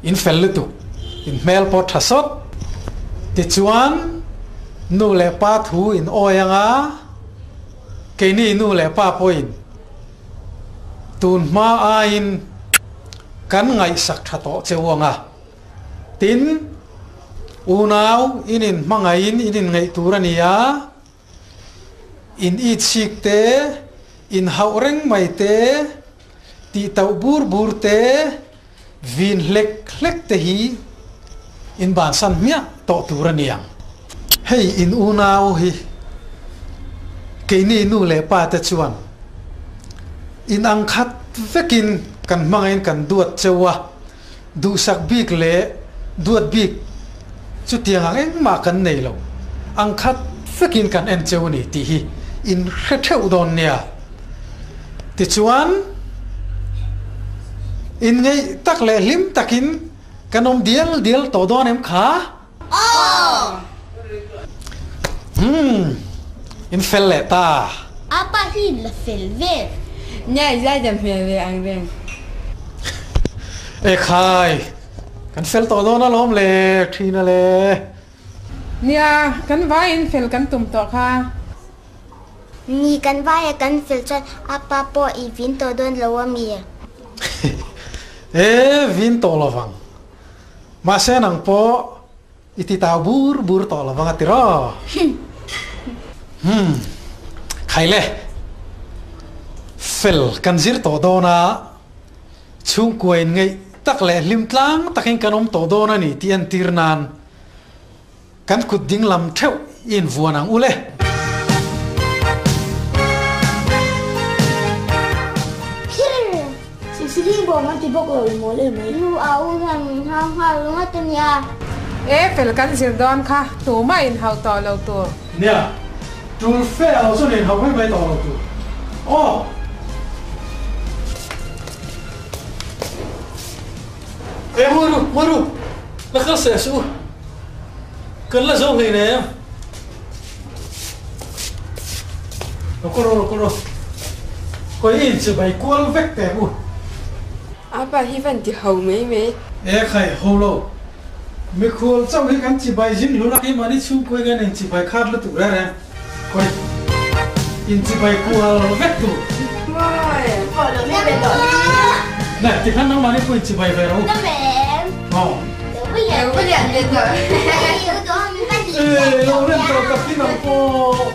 In fel lutuk, in hmel pawh tha sawt. Tichuan, nu leh pa thu in awi anga keini nu leh pa pawhin tun hma aiin kan ngaihsak tha tawh che u anga. Tin, unau in inhmangaihin in inngeih tur a ni a, in itchik te, inhauh reng mai te, tihtauh bur bur te, vin hlek hlek te hi in bansan hmiah tawh tur a ni ang. Hei in unau hi keini nu leh pa te chuan in ang khat vekin kan hmangaihin kan duat cheu a, Duhsak bik leh duat bik chutiang ang engmah kan nei lo, ang khat vekin kan en cheu a ni tih hi in hre theuh dawn nia. Tichuan, inngeih tak leh hlim takin kan awm dial dial tawh dawn em kha? Aw! Umm, in fel leh ta. Apa hi in la fel vel. Nia i zai dam hmel ve ang reng. E khai, kan fel tawh dawn alawm le, Ṭhina le. Nia, kan vaiin fel kan tum tawh kha. Ni kan vaia kan fel chuan apa pawh i vin tawh dawn lo a mi? E, vin tawh lovang. Mahse nang pawh i ti tau bur bur tawh lo vang a ti raw. Humm. Khai le. Fel kan zir tawh dawn a, chhungkua in ngeih tak leh hlim tlang takin kan awm tawh dawn a ni tih entir nan Kan kut ding lam theuh i invuan ang u le. Sisili bawm an ti bawk lo i mawl em mai. Nu a u hian min hau nghal ringawt a nia. E fel kan zir dawn kha tumah inhauh tawh lo tur. Nia, tul fe lo chuan inhauh mai mai tawh lo tur. Aw. E ngawi ru, ngawi ru, la kal seh suh u, kan la zo hlei nem. Lo kal rawh, lo kal rawh, kawi in chi bai kual vek teh u. Apa hi van ti ho mai mai. E khai, ho lo, mikhual chauh hi kan chi bai zing hlun a, keimahni chhungkuai hian in chi bai khat lutuk reng reng. Khawi in chibai kual vek tu. Nè, ti khan nangmah nih pawh in chibai ve ro. Aw. Ê, lo rem tawh tak hi nang pawh.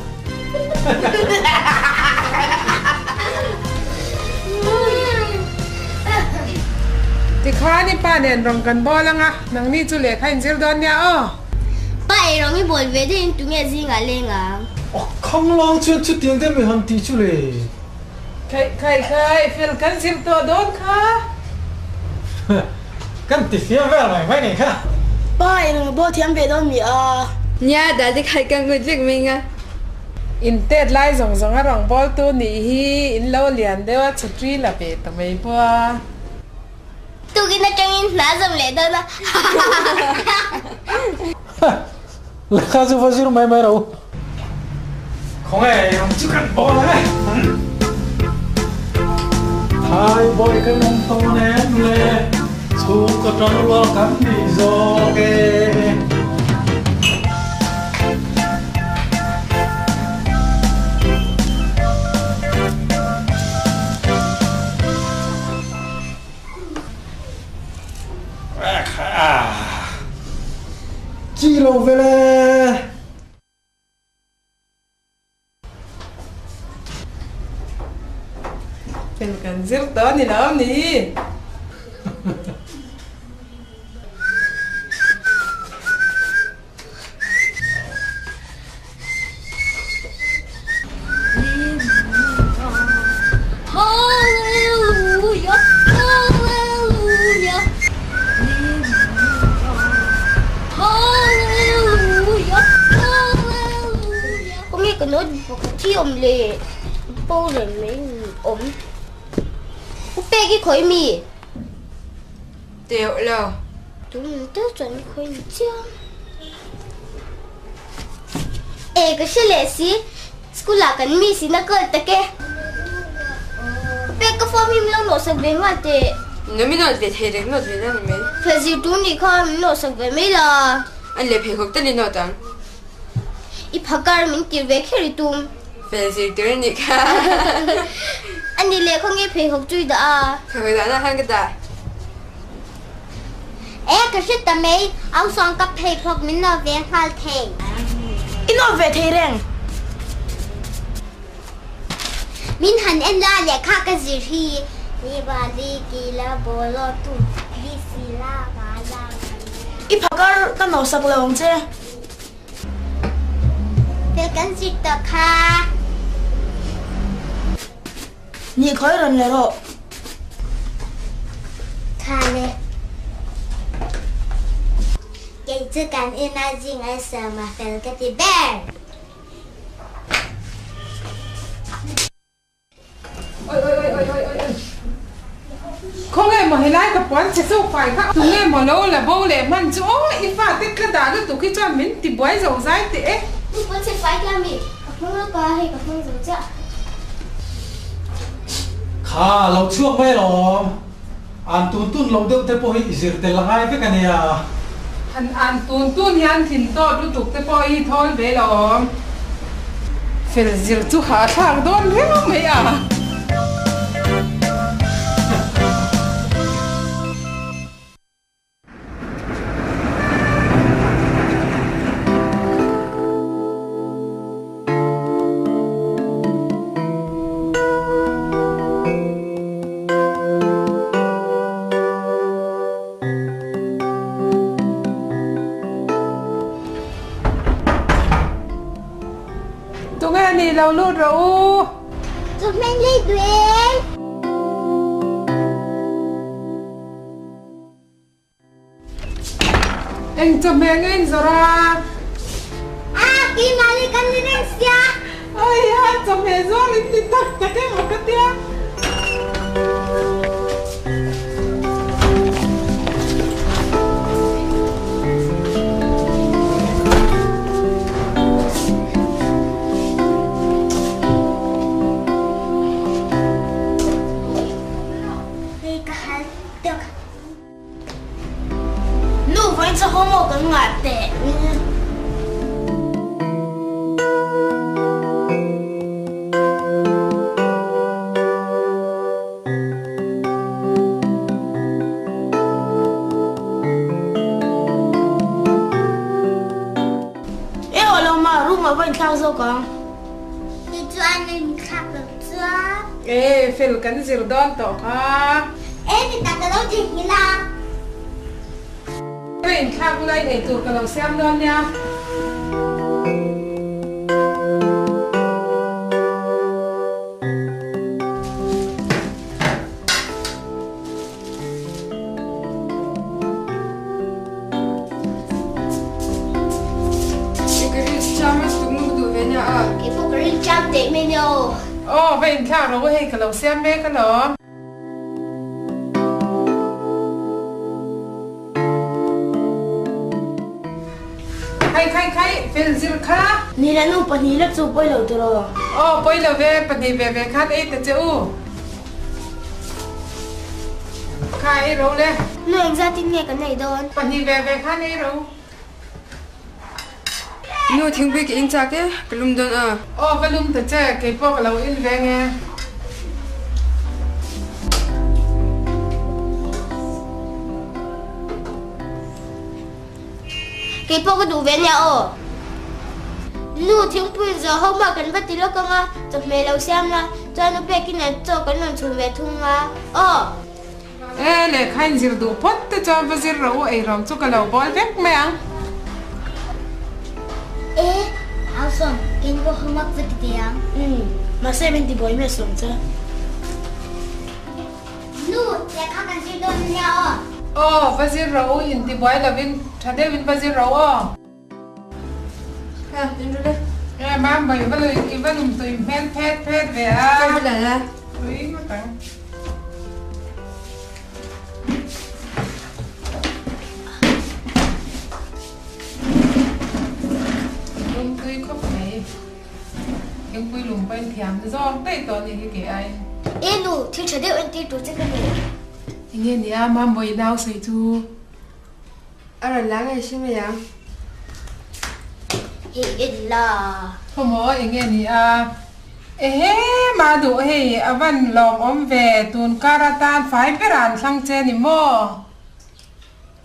Tikhan i pa nen rawng kan bawl anga, nangni chu lehkha in zir dawn nia aw. Pa ei rawng i bawl ve deuhin tunge zingah leng ang? A khang lang chuan chutiang deuh mi han ti chu le. Khaih khaih khaih fel kan zir tawh dawn kha. Kan ti fiam vel mai mai nei kha. Pa ei rawng i bawl thiam ve dawn mi a? Nia, dal te khaih ka ngut vek mai nga. In tet lai zawng zawng a rawng bawl tu nih hi in lo lian deuh a chhutri la ve ta mai bua. Tukin atangin hna zawm leh dawn a. Lehkha chu va zir mai mai ro. Khawnge ram chu kan bawl ang e. Thai bawi kan awm tawn em le, chhungkaw tang rual kan ni zawk e. Chi lo ve le. Fel kan zir tawh a ni lo ni. thi awm le bo reng mai awm. U pek i khawi mi? Teuh lo. Tun te chuan i khawi ni chiang. E ka hre leh si, school ah kan miss in a kal tak e. U pek ka form hi min lo nawhsak ve nghal teh. Nge min nawt ve thei reng nawt ve la ni mai. Fel zir tur nih kha min nawhsak ve mai la. An leh pheikhawk tal i nawt ang. I phakar min tir ve kher i tum. Fel zir tur a nih kha. A ni leh khawnge pheikhawk chu i dah a? Pheikhawk dahna khan ka dah. E, ka hre ta mai, au sawng ka pheikhawk min nawt ve nghal thei. I nawt ve thei reng. Min han en la lehkha ka zir hi. Ni ba li ki la bo lo tu li si la ba la ma li. I phakar ka nawhsak lo ang che. Fel kan zir tawh kha. Ni khawi rawn le rawh. Tha le. Kei chu kan ina zing a sawma fel ka ti ber. Oi oi oi oi oi oi oi. Khawnge maw helai ka puan che chauh fai kha tunge maw lo la bo leh hman chu aw i fa te tla dah lutuk hi chuan min ti buai zo zai teh e. Nu puan che fai kha mi ka hmang lawk a hei ka hmang zo chiah. Kha lo chhuak mai alawm. An tun tun lo deuh te pawh hi i zir tel a ngai vek a nia. Han an tun tun hian thin tawt lutuk te pawh hi thawl ve lo. Fel zir chu hahthlak dawn riau mai a. Tunge ni lo lut rawh u. Chawhmeh lei duh em? Eng chawhmeh nge in zawrh a? A, keimah leh kan ni reng sia. Aia, chawhmeh zual in ni tak tak em aw ka tia. Hei ka hal tuk. Nu vawiin chu homework kan ngah teh. E aw lo ma, room ah va inthlak zawk ang. Kei chuan a inthlak lo chuan. E fel kan zir dawn tawh kha. E ti tak ka lo theihnghilh a. Ka inthlak ulai ei tur ka lo siam dawn nia. Keipawh ka ril cham teh mai nia aw. Aw va inthlak rawh u hei ka lo siam mek alawm. Khai khai khai fel zir kha. Ni le nu pahnih lek chu pawi lo tiraw. Aw pawi lo ve pahnih ve ve khan ei ta che u. Kha ei ro le. Nu engzat in nge kan ei dawn? Pahnih ve ve khan ei ro. Nu thingpui ka in chak e, ka lum dawn a. Aw va lum ta che, kei pawh ka lo in ve nge. Kei pawh ka duh ve nia aw. Nu thingpui zawh ho mah kan va ti lawk ang a, chawhmeh lo siam la, chuan u pekin an chaw kan rawn chhun ve thung a aw. E lehkha in zir duh phawt te chuan va zir rawh u eirawng chu ka lo bawl vek mai ang. E, au sawm, keini pawh homework va ti ve ang. Umm, mahse min ti buai hmel sawm che. Nu, lehkha kan zir dawn ania aw. Aw, va zir rawh u, intibuai lovin tha deuhin va zir rawh u aw. Kha, in ru le. Nge mam bai va lui i va lum tui hmel phet phet ve a. Ka va la la. Tui ngawt ang. Lum tui khawp mai. Thingpui lum pawhin thiam zawk daih tawh a nih hi kei aiin. E nu, thil tha deuh entir tur che ka ni. Enge nia Mambawi nau sawi chu? A rawn la ngei hrim mai ang. Hei en la. Khawmaw enge ni a? Ehe mah duh hei a van lawmawm ve tun kar atan fai ber ah an thlang che ni maw?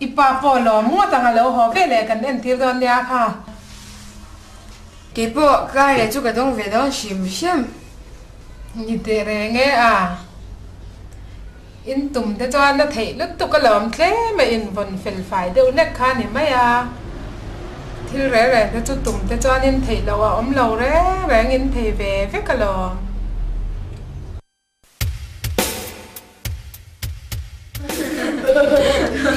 I pa pawh lawm ngawt ang a lo haw ve leh kan entir dawn nia kha. Keipawh kar leh chu ka dawng ve dawn hrim hrim. Ni teh reng e a. In tum te chuan a theih lutuk a lawm tlem a invawn fel fai deuh hlek kha a ni mai a. Thil reng reng te chu tum te chuan in theih loh a awm lo reng reng in thei ve vek alawm.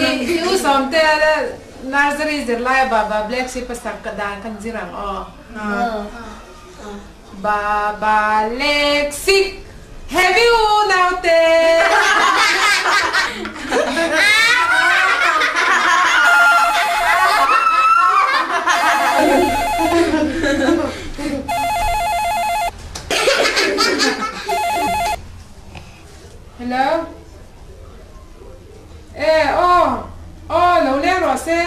I u sawmte a nursery zirlai a Baba Black Sheep a sak ka dan khan zir ang aw. Baba Black Sheep Heavy u naute. Hello. E aw aw lo leng rawh se.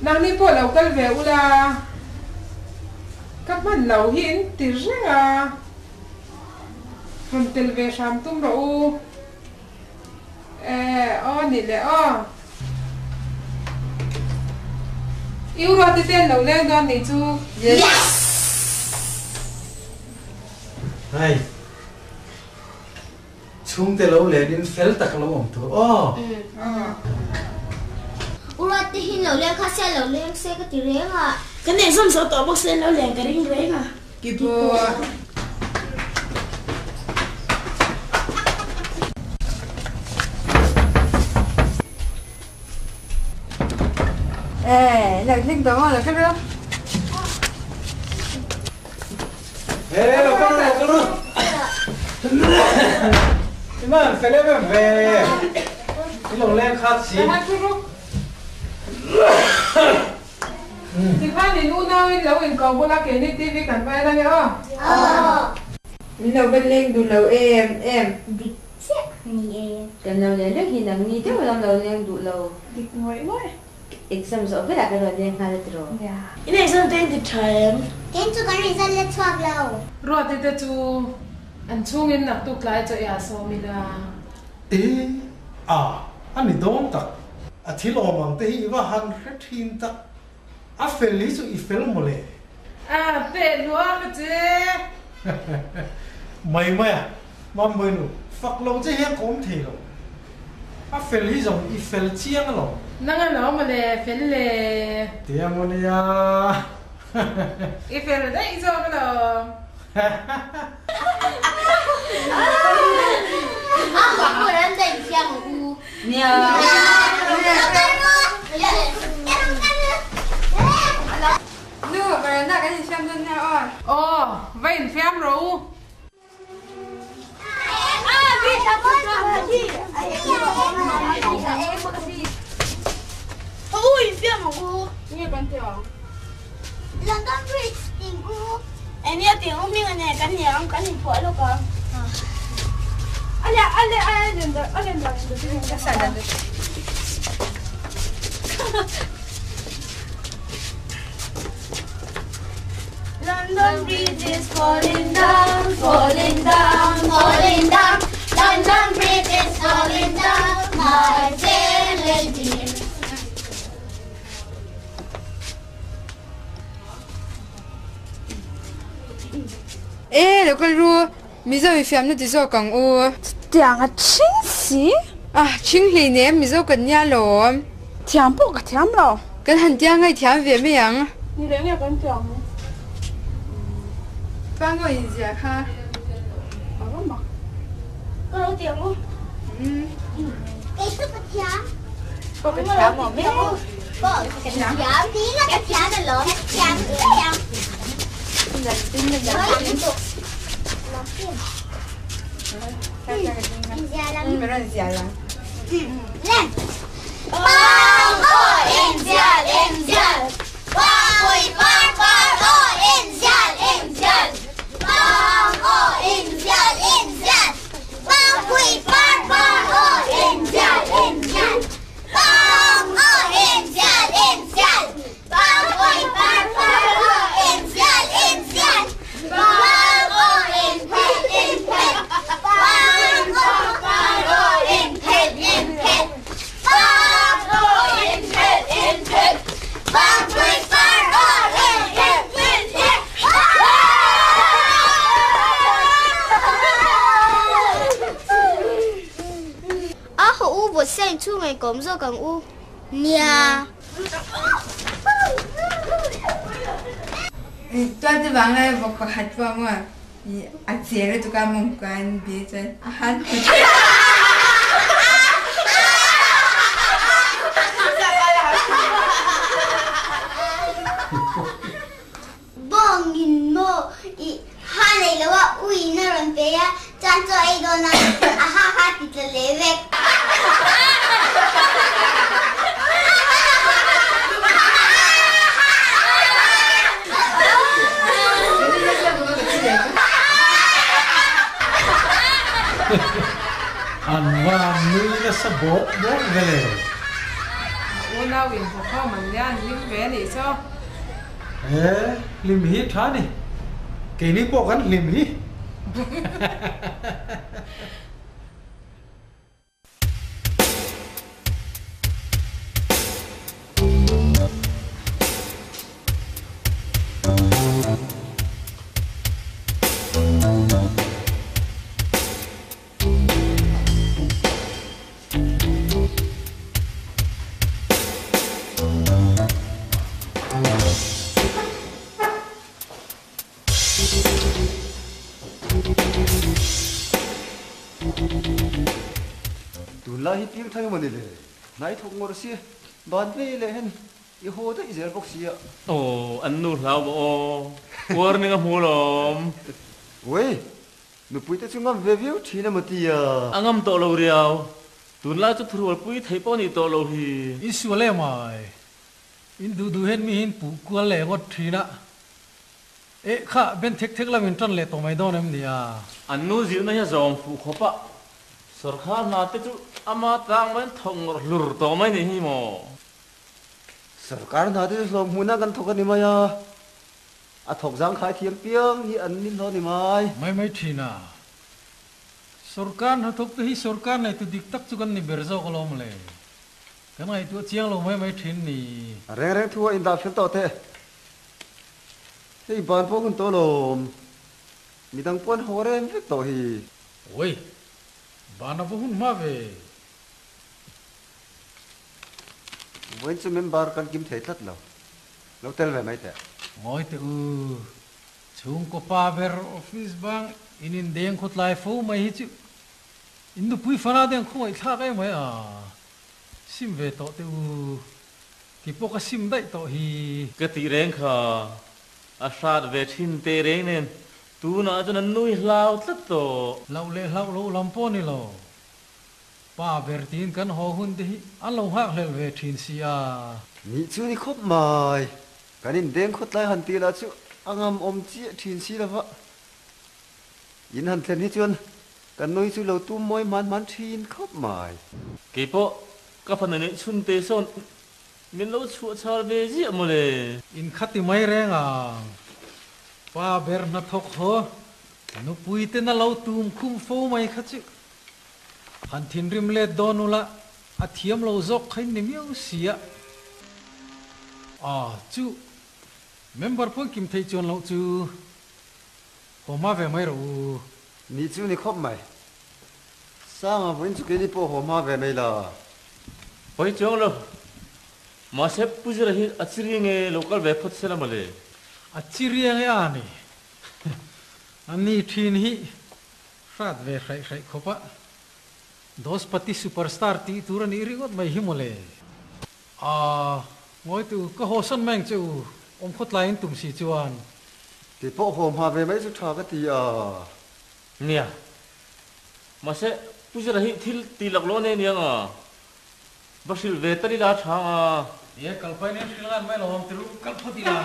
Nangni pawh lo kal ve ula. Ka hman lo hi in ti reng a. Rawn tel ve hram tum rawh u. E aw ni le aw. I u ruat te an lo leng dawn nih chu. Yes! Hei, chhungte lo lenin fel tak lo awm tur aw. U ruat te hi lo leng kha se lo leng se ka ti reng a. Kan exam zo tawh bawk se lo leng ka ring reng a. Keyboard. Eh, lo thleng tawh maw lo kal ru. Eh, lo kal ru, lo kal ru. Iman, fel em em ve. I lo leng khat si. Tikhan in unau in lo inko bula keini TV kan va en ange aw. Min lo va leng duh lo em em. Dik chiah ni e. Kan lo leng reng hi nang ni deuh lam lo leng duh lo. Dik ngawih ngawih. Exam zawh velah kan rawn leng nghal a tiraw. In exam te in ti tha em? Kei chu kan result la chhuak lo. Ruati te chu an chhungin naktuk tlai chaw i ah sawm ila. E a, a ni dawn tak. A thil awm ang te hi i va han hre thin tak. A fel hi chu i fel maw le? A peh luah ka che. Mai mai a, Mambawi nu, fak lo che hian ka awm thei lo. A fel hi zawng i fel chiang alawm. Nang alawm maw le, fel le. Tia maw nia. I fel daih zawk alawm. Nu, veranda kan infiam dawn nia aw. Aw, va infiam rawh u. London Bridge is falling down, falling down, falling down. London Bridge is falling down, my fair lady. E, lo kal ru, Mizo i fiamna ti zawk ang u. Chutiang a thing si. Ah, thing hleinem, Mizo kan nia lawm. Thiam pawh ka thiam lo. Kan han tia ngaihthiam ve mai ang. Ni leh nge kan tia ang. Pango in zia kha. A va mak. Ka lo ti ang u. Kei chu ka thiam. Pawh ka thiam awm e. Pawh ka thiam. Ni la ka thiam alawm. Ka thiam ngei ang. A haw u vawt seng chhung in kawm zawk ang u. Nia. Tuan te vang lai vawk pakhat pawh maw a che lutuk a mawngkua an bia chuan a han haw thei. Bawngin maw i ha nei lo a uiin a rawn pe a, chuan chaw ei dawn a, a ha kha a ti tla leh vek. An van nui nasa bawk bawk ve le. Unau in hawkhawm an nia an hlim ve a nih chu. He hlim hi tha ni. Keini pawh kan hlim hi. Tunlai hi piang thang emaw ni le? Hnai thawk ngawrh si, ban ve leh hen i haw daih zel bawk si a. Aw, an nu hlau maw aw, warning a hmu lawm. Wei, Nupui te chu ngam ve viau thin emaw tia. A ngam tawh lo riau. Tunlai chu thurualpui theih pawh nih tawh lo hi. In sual em ai. In duh duh hian mi hi in puh kual leh ngawt thin a. Eh kha, ben thek thek lam in tan leh tawh mai dawn em ni a? An nu zirna hi a zawm fuh khawp a, sawrkar hna te chu ama tlang mai an thawk ngawrh hlur tawh mai nih hi maw? Sawrkar hna te chu hlawm hmuhna kan thawk a ni mai a. A thawk zangkhai thiam piang hi an ni hlawh ni mai. Mai mai thin a. Sorkar hnathawk te hi sorkar neitu dik tak chu kan ni ber zawk alawm le. Kan ngaihtuah chiang lo mai mai thin ni. A reng reng thu a indah fel tawh teh. Hei ban pawh hun tawh alawm. Midang pawh an haw rem vek tawh hi. Oi! Ban a va hun hma ve. Vawiin chu member kan kim thei tlat lo. Lo tel ve mai teh. Ngawi teh u, chhungkaw pa ber office bang in indeng khawtlai fo mai hi chu in nupui fana te ang khawngaih thlak em mai a, sim ve tawh teh u, ti pawh ka sim daih tawh hi. Ka tih reng kha a hrat ve thin teh reng nen tunah chuan an nui hlau tlat tawh. Hlauh leh hlauh loh lam pawh ni lo, Pa ber tiin kan haw hun te hi an lo nghak hlel ve thin si a. Nih chu ni khawp mai, kan indeng khawtlai han tih lah chu a ngam awm chiah thin si lo va. In han thlen hi chuan kan nui chu lo tum mawi hman hman thin khawp mai. Keipawh ka fanu neih chhun te sawn min lo chhuah chhal ve ziah mawle. In khati mai reng ang. Pa ber hnathawk haw nupui ten a lo tum khum fo mai kha chu. Han thinrim let dawn ula, a thiam lo zawk kha in ni miau si a. Ah, chu member pawn kim thei chuan loh chu haw hma ve mai rawh u. Ni chu ni khawp mai. Sanga vawiin chu keini pawh haw hma ve mai la. Pawi chuang lo. Mahse Pu Zira hi a chiri nge lo kal ve phawt sela mawle. A chiri ange a ni. A ni thin hi Hrat ve hraih hraih khawp a, Dospati superstar tih tur a nih ringawt mai hi mawle. Aaa, ngawi tu, ka haw san mai ang che u, awm khawtlaiin tum si chuan. Kei pawh haw hma ve mai chu tha ka ti a. Nia. Mahse, Pu Zira hi thil ti lak lo a nei aniang a. Va hrilh ve tal ila a tha ang a. Nia, kal pai nen hrilh ngan mai lo awm tirh kal phawt ila.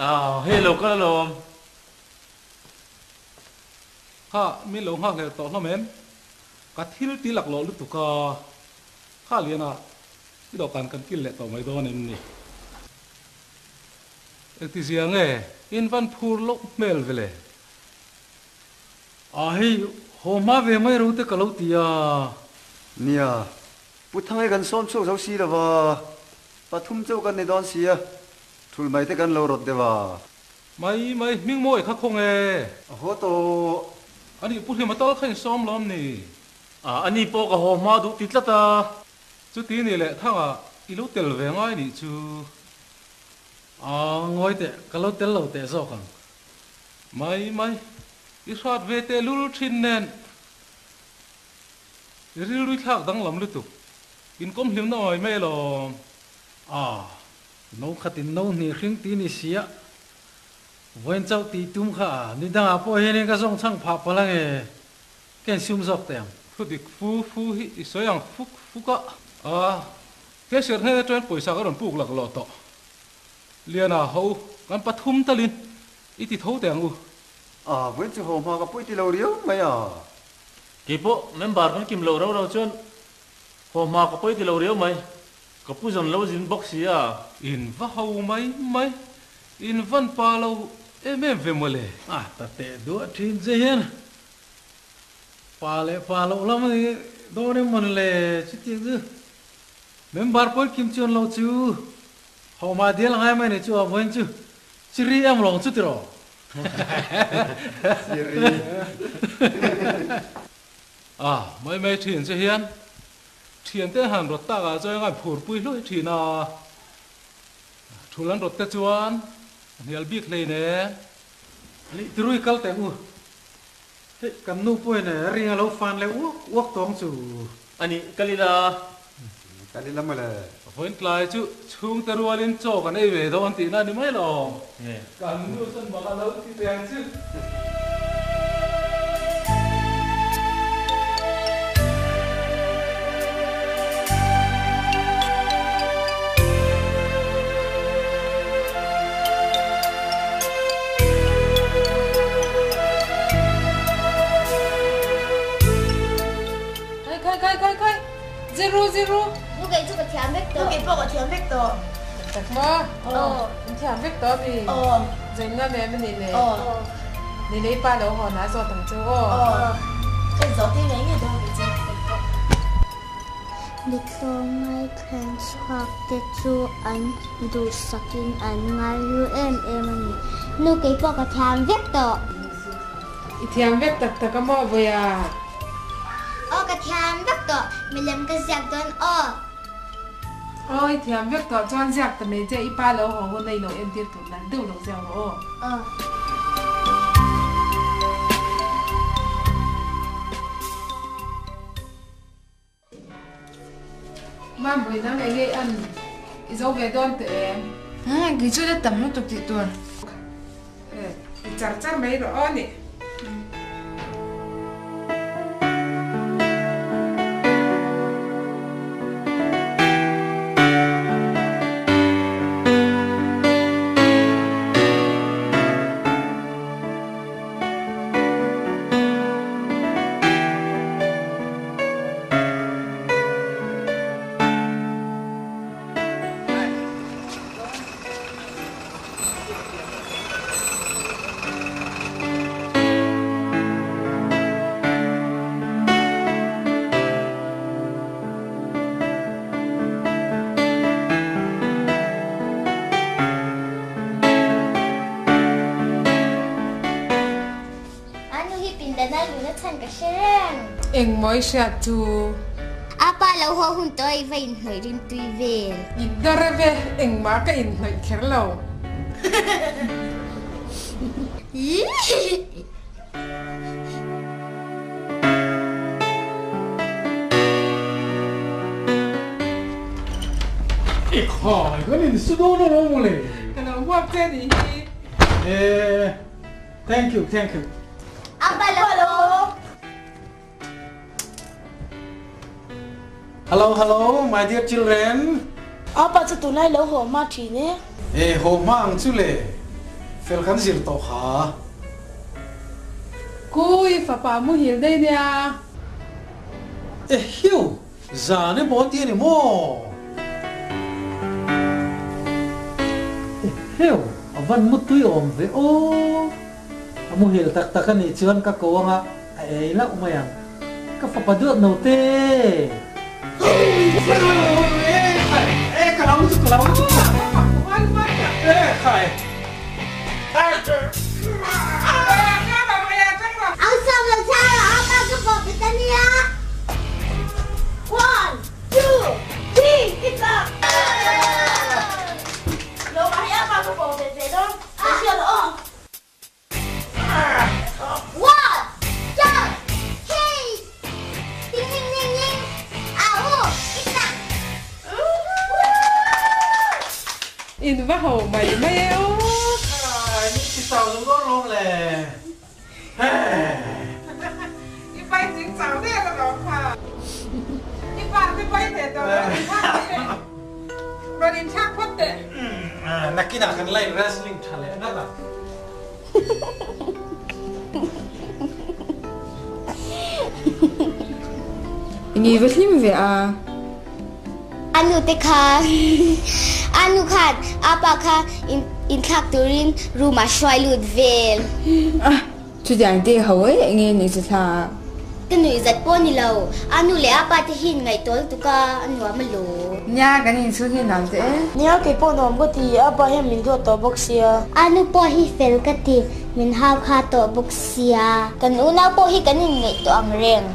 Ah, hei lo kal alawm. Kha, min lo nghak hlel tawh hlawm em? Ka thil ti laklawh lutuk a. Kha Liana, i dawhkan kan kil leh tawh mai dawn em ni? Engtizia nge in van phur loh hmel ve le? A hei, haw hma ve mai ro te ka lo ti a. Nia, Pu Thangai kan sawm chhuak zo si lova, pathum chauh kan ni dawn sia, thul mai te kan lo rawt deuh a. Mai mai, hming mawi kha khaw nge? A haw tawh. Ani Pu Hlima tal kha in sawm lawm ni? A, ani pawh ka haw hma duh ti tlat a. Chuti ni leh Thanga i lo tel ve ngai nih chu. A, ngawi teh, ka lo tel lo teh zawk ang. Mai mai, i hrat ve teh lul thin nen. I rilrui thlak danglam lutuk, inkawm hlimna awih mai alawm. A, no khatin no hnih hring ti ni sia, vawiin chauh tih tum kha a, ni dangah pawh hianin ka zawng chhang phah palh ange, ka insum zawk teh ang. Thudik fu fu hi i sawi ang fuk fuk a. A, cashier hnen atangin pawisa ka rawn puk laklawh tawh. Liana, ho, kan pathum talin i ti tho teh ang u. A, vawiin chu ho hma ka pui ti lo riau mai a. Keipawh member kan kim loh rau rau chuan haw hma ka pawi ti lo riau mai. Ka pu zan lo zin bawk si a. In va ho mai mai, in van pa lo em em ve mawle. A, ta teh duah thin che hian pa leh pa loh lam a ni dawn em mawni le chutiang chu. Member pawi kim chuan lo chu ho hma dial ngai mai ni chu a vawiin chu chiri em lawng chu tiraw. Chiri. A mai mai thin che hian thiante han rawt tak ah chuan an phur pui hluai thin a, thul an rawt te chuan a hnial bik hlei nen. Lih tirui kal teh u. Hei kan nu pawhin ring a lo fan leh uak uak tawng chu. A nih, kal ila. Kal ila mawle. Vawiin tlai chu chhungte rualin chaw kan ei ve dawn tihna a ni mai lo. Kan nu chuan mak a lo ti teh ang chu. Khai khai khai khai khai Zero zero Nu kei chu ka thiam vek tawh. Nu kei pawh ka thiam vek tawh. Tak maw? Aw. In thiam vek tawh mi? Aw. Zainna nem a nih le? Aw. Ni lei pa lo hawn a zawt ang chu aw. Aw. Ka inzawh tir ngei ngei dawn kei chu. Kei pawh. Mithlawm ngaithlan chhuak te chu an duhsakin an ngaihlu em em a ni. Nu kei pawh ka thiam vek tawh. I thiam vek tak tak a maw Vawiha? Aw ka thiam vek tawh, milem ka ziak dawn aw. Aw i thiam vek tawh chuan ziak ta mai che, i pa lo haw hun a i lo entir tur nalh deuh lo ziak rawh aw. Aw. Mambuai nang eng nge an i zo ve dawn teh em? Kei chu la tam lutuk tih tur. Ti char char mai rawh aw nih. A nu hi pindan a luna chhan ka hre reng. Engmaw i hriat chu? A pa lo haw hun tawh i va inhnawih rim tui vel. I dar ve, engmah ka inhnawih kher lo. I khai, kan insu dawn alawm mawle. Ka lo huap che nih hi. Eh, thank you, thank you. Apa lo. Hello, hello, my dear children. Apa chu tunlai lo haw hma thin e. Eh, haw hma ang chu le. Fel kan zir tawh kha. Kui fapa muhil daih nia. Eh, hiu, zan emaw ti a ni maw? Eh, hiu, a van mutui awm ve aw. A muhil tak tak a nih chuan ka ko anga a ei lauh mai ang. Ka fapa duat no te! One, two, three, One, two, three, ding ding ding ding, ah u, ik tak. In va ho mai mai e aw. Ai, min ti chau zo dawn lawm le. I pai ching chau der a lawm kha. I pa te pai teh tawh lo in thlak teh. Rawn in thlak phawt teh. Nakinah kan la in wrestling tha leh ngat ang. I va hlim ve a. A nu te kha a nu khan a pa kha inthlak turin room ah hruai lut vel. Chutiang te ho e enge nuih chu thla. Ka nuih zat pawh ni lo, a nu leh a pa te hi inngaihtawl tuk a, a nuam a lo. Nia kan inchhung hi nuam teh e. Nia kei pawh nuam ka ti, a pa hian min duat tawh bawk sia. A nu pawh hi fel ka ti, min hau kha tawh bawk sia. Kan unau pawh hi kan inngaihtuah ang reng.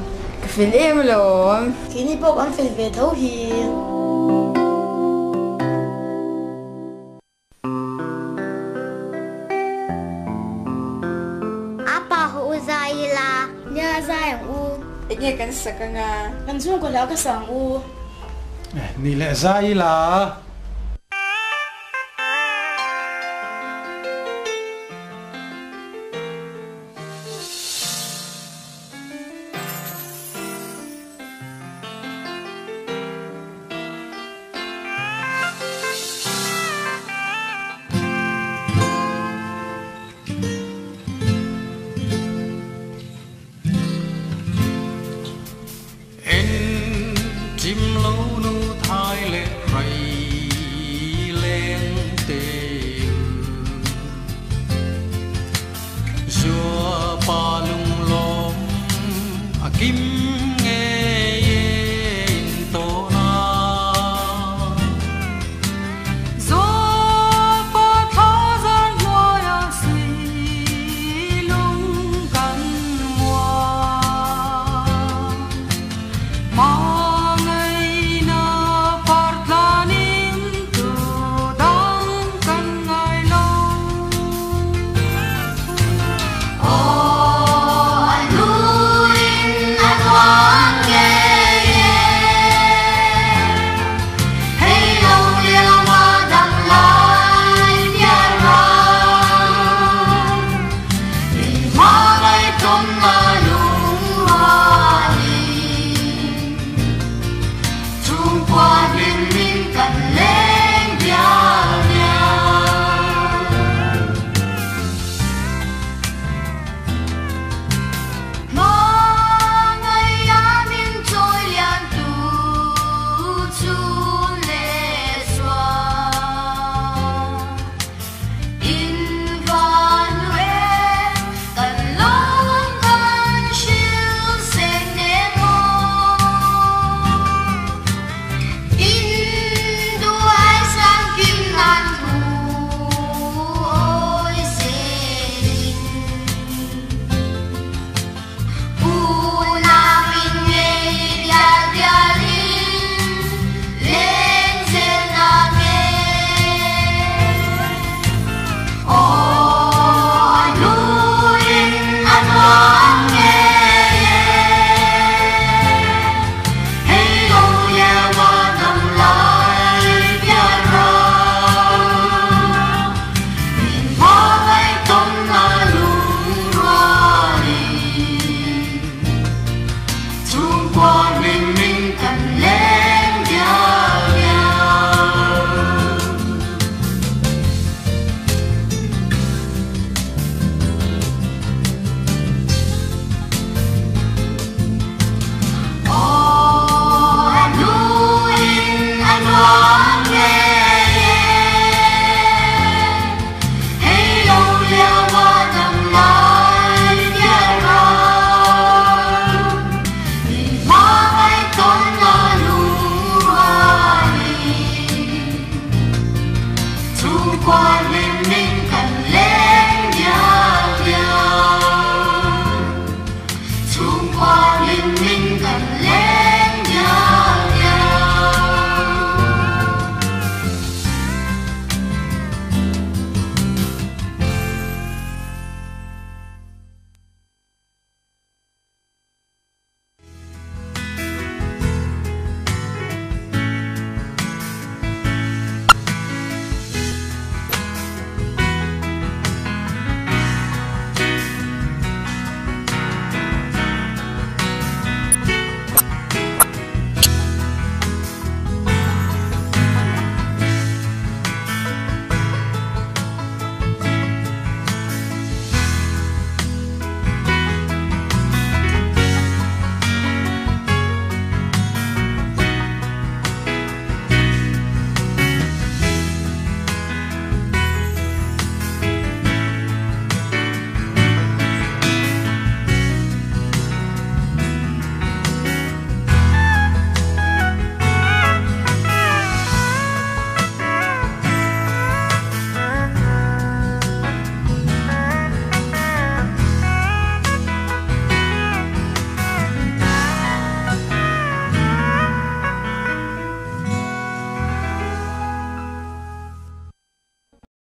Ka fel em alawm. Keini pawh kan fel ve tho hi. A pa ho u zai ila. Nia zai ang u. Enge kan sak anga. Kan chhungkaw hla ka sa ang u. Ni leh zai ila. En chim lo nu thai leh hrai leng te Zua pa lunglawm a kim ngei e in tawn a. Zua pa thla zan hnuai a sui lung kan muan. Hmangaihna par tlanin tu dang kan ngai lo. Aw a hnuin a tuang ngei e, hei lo liam a dam lai pian ram, in hmangaih tawn na.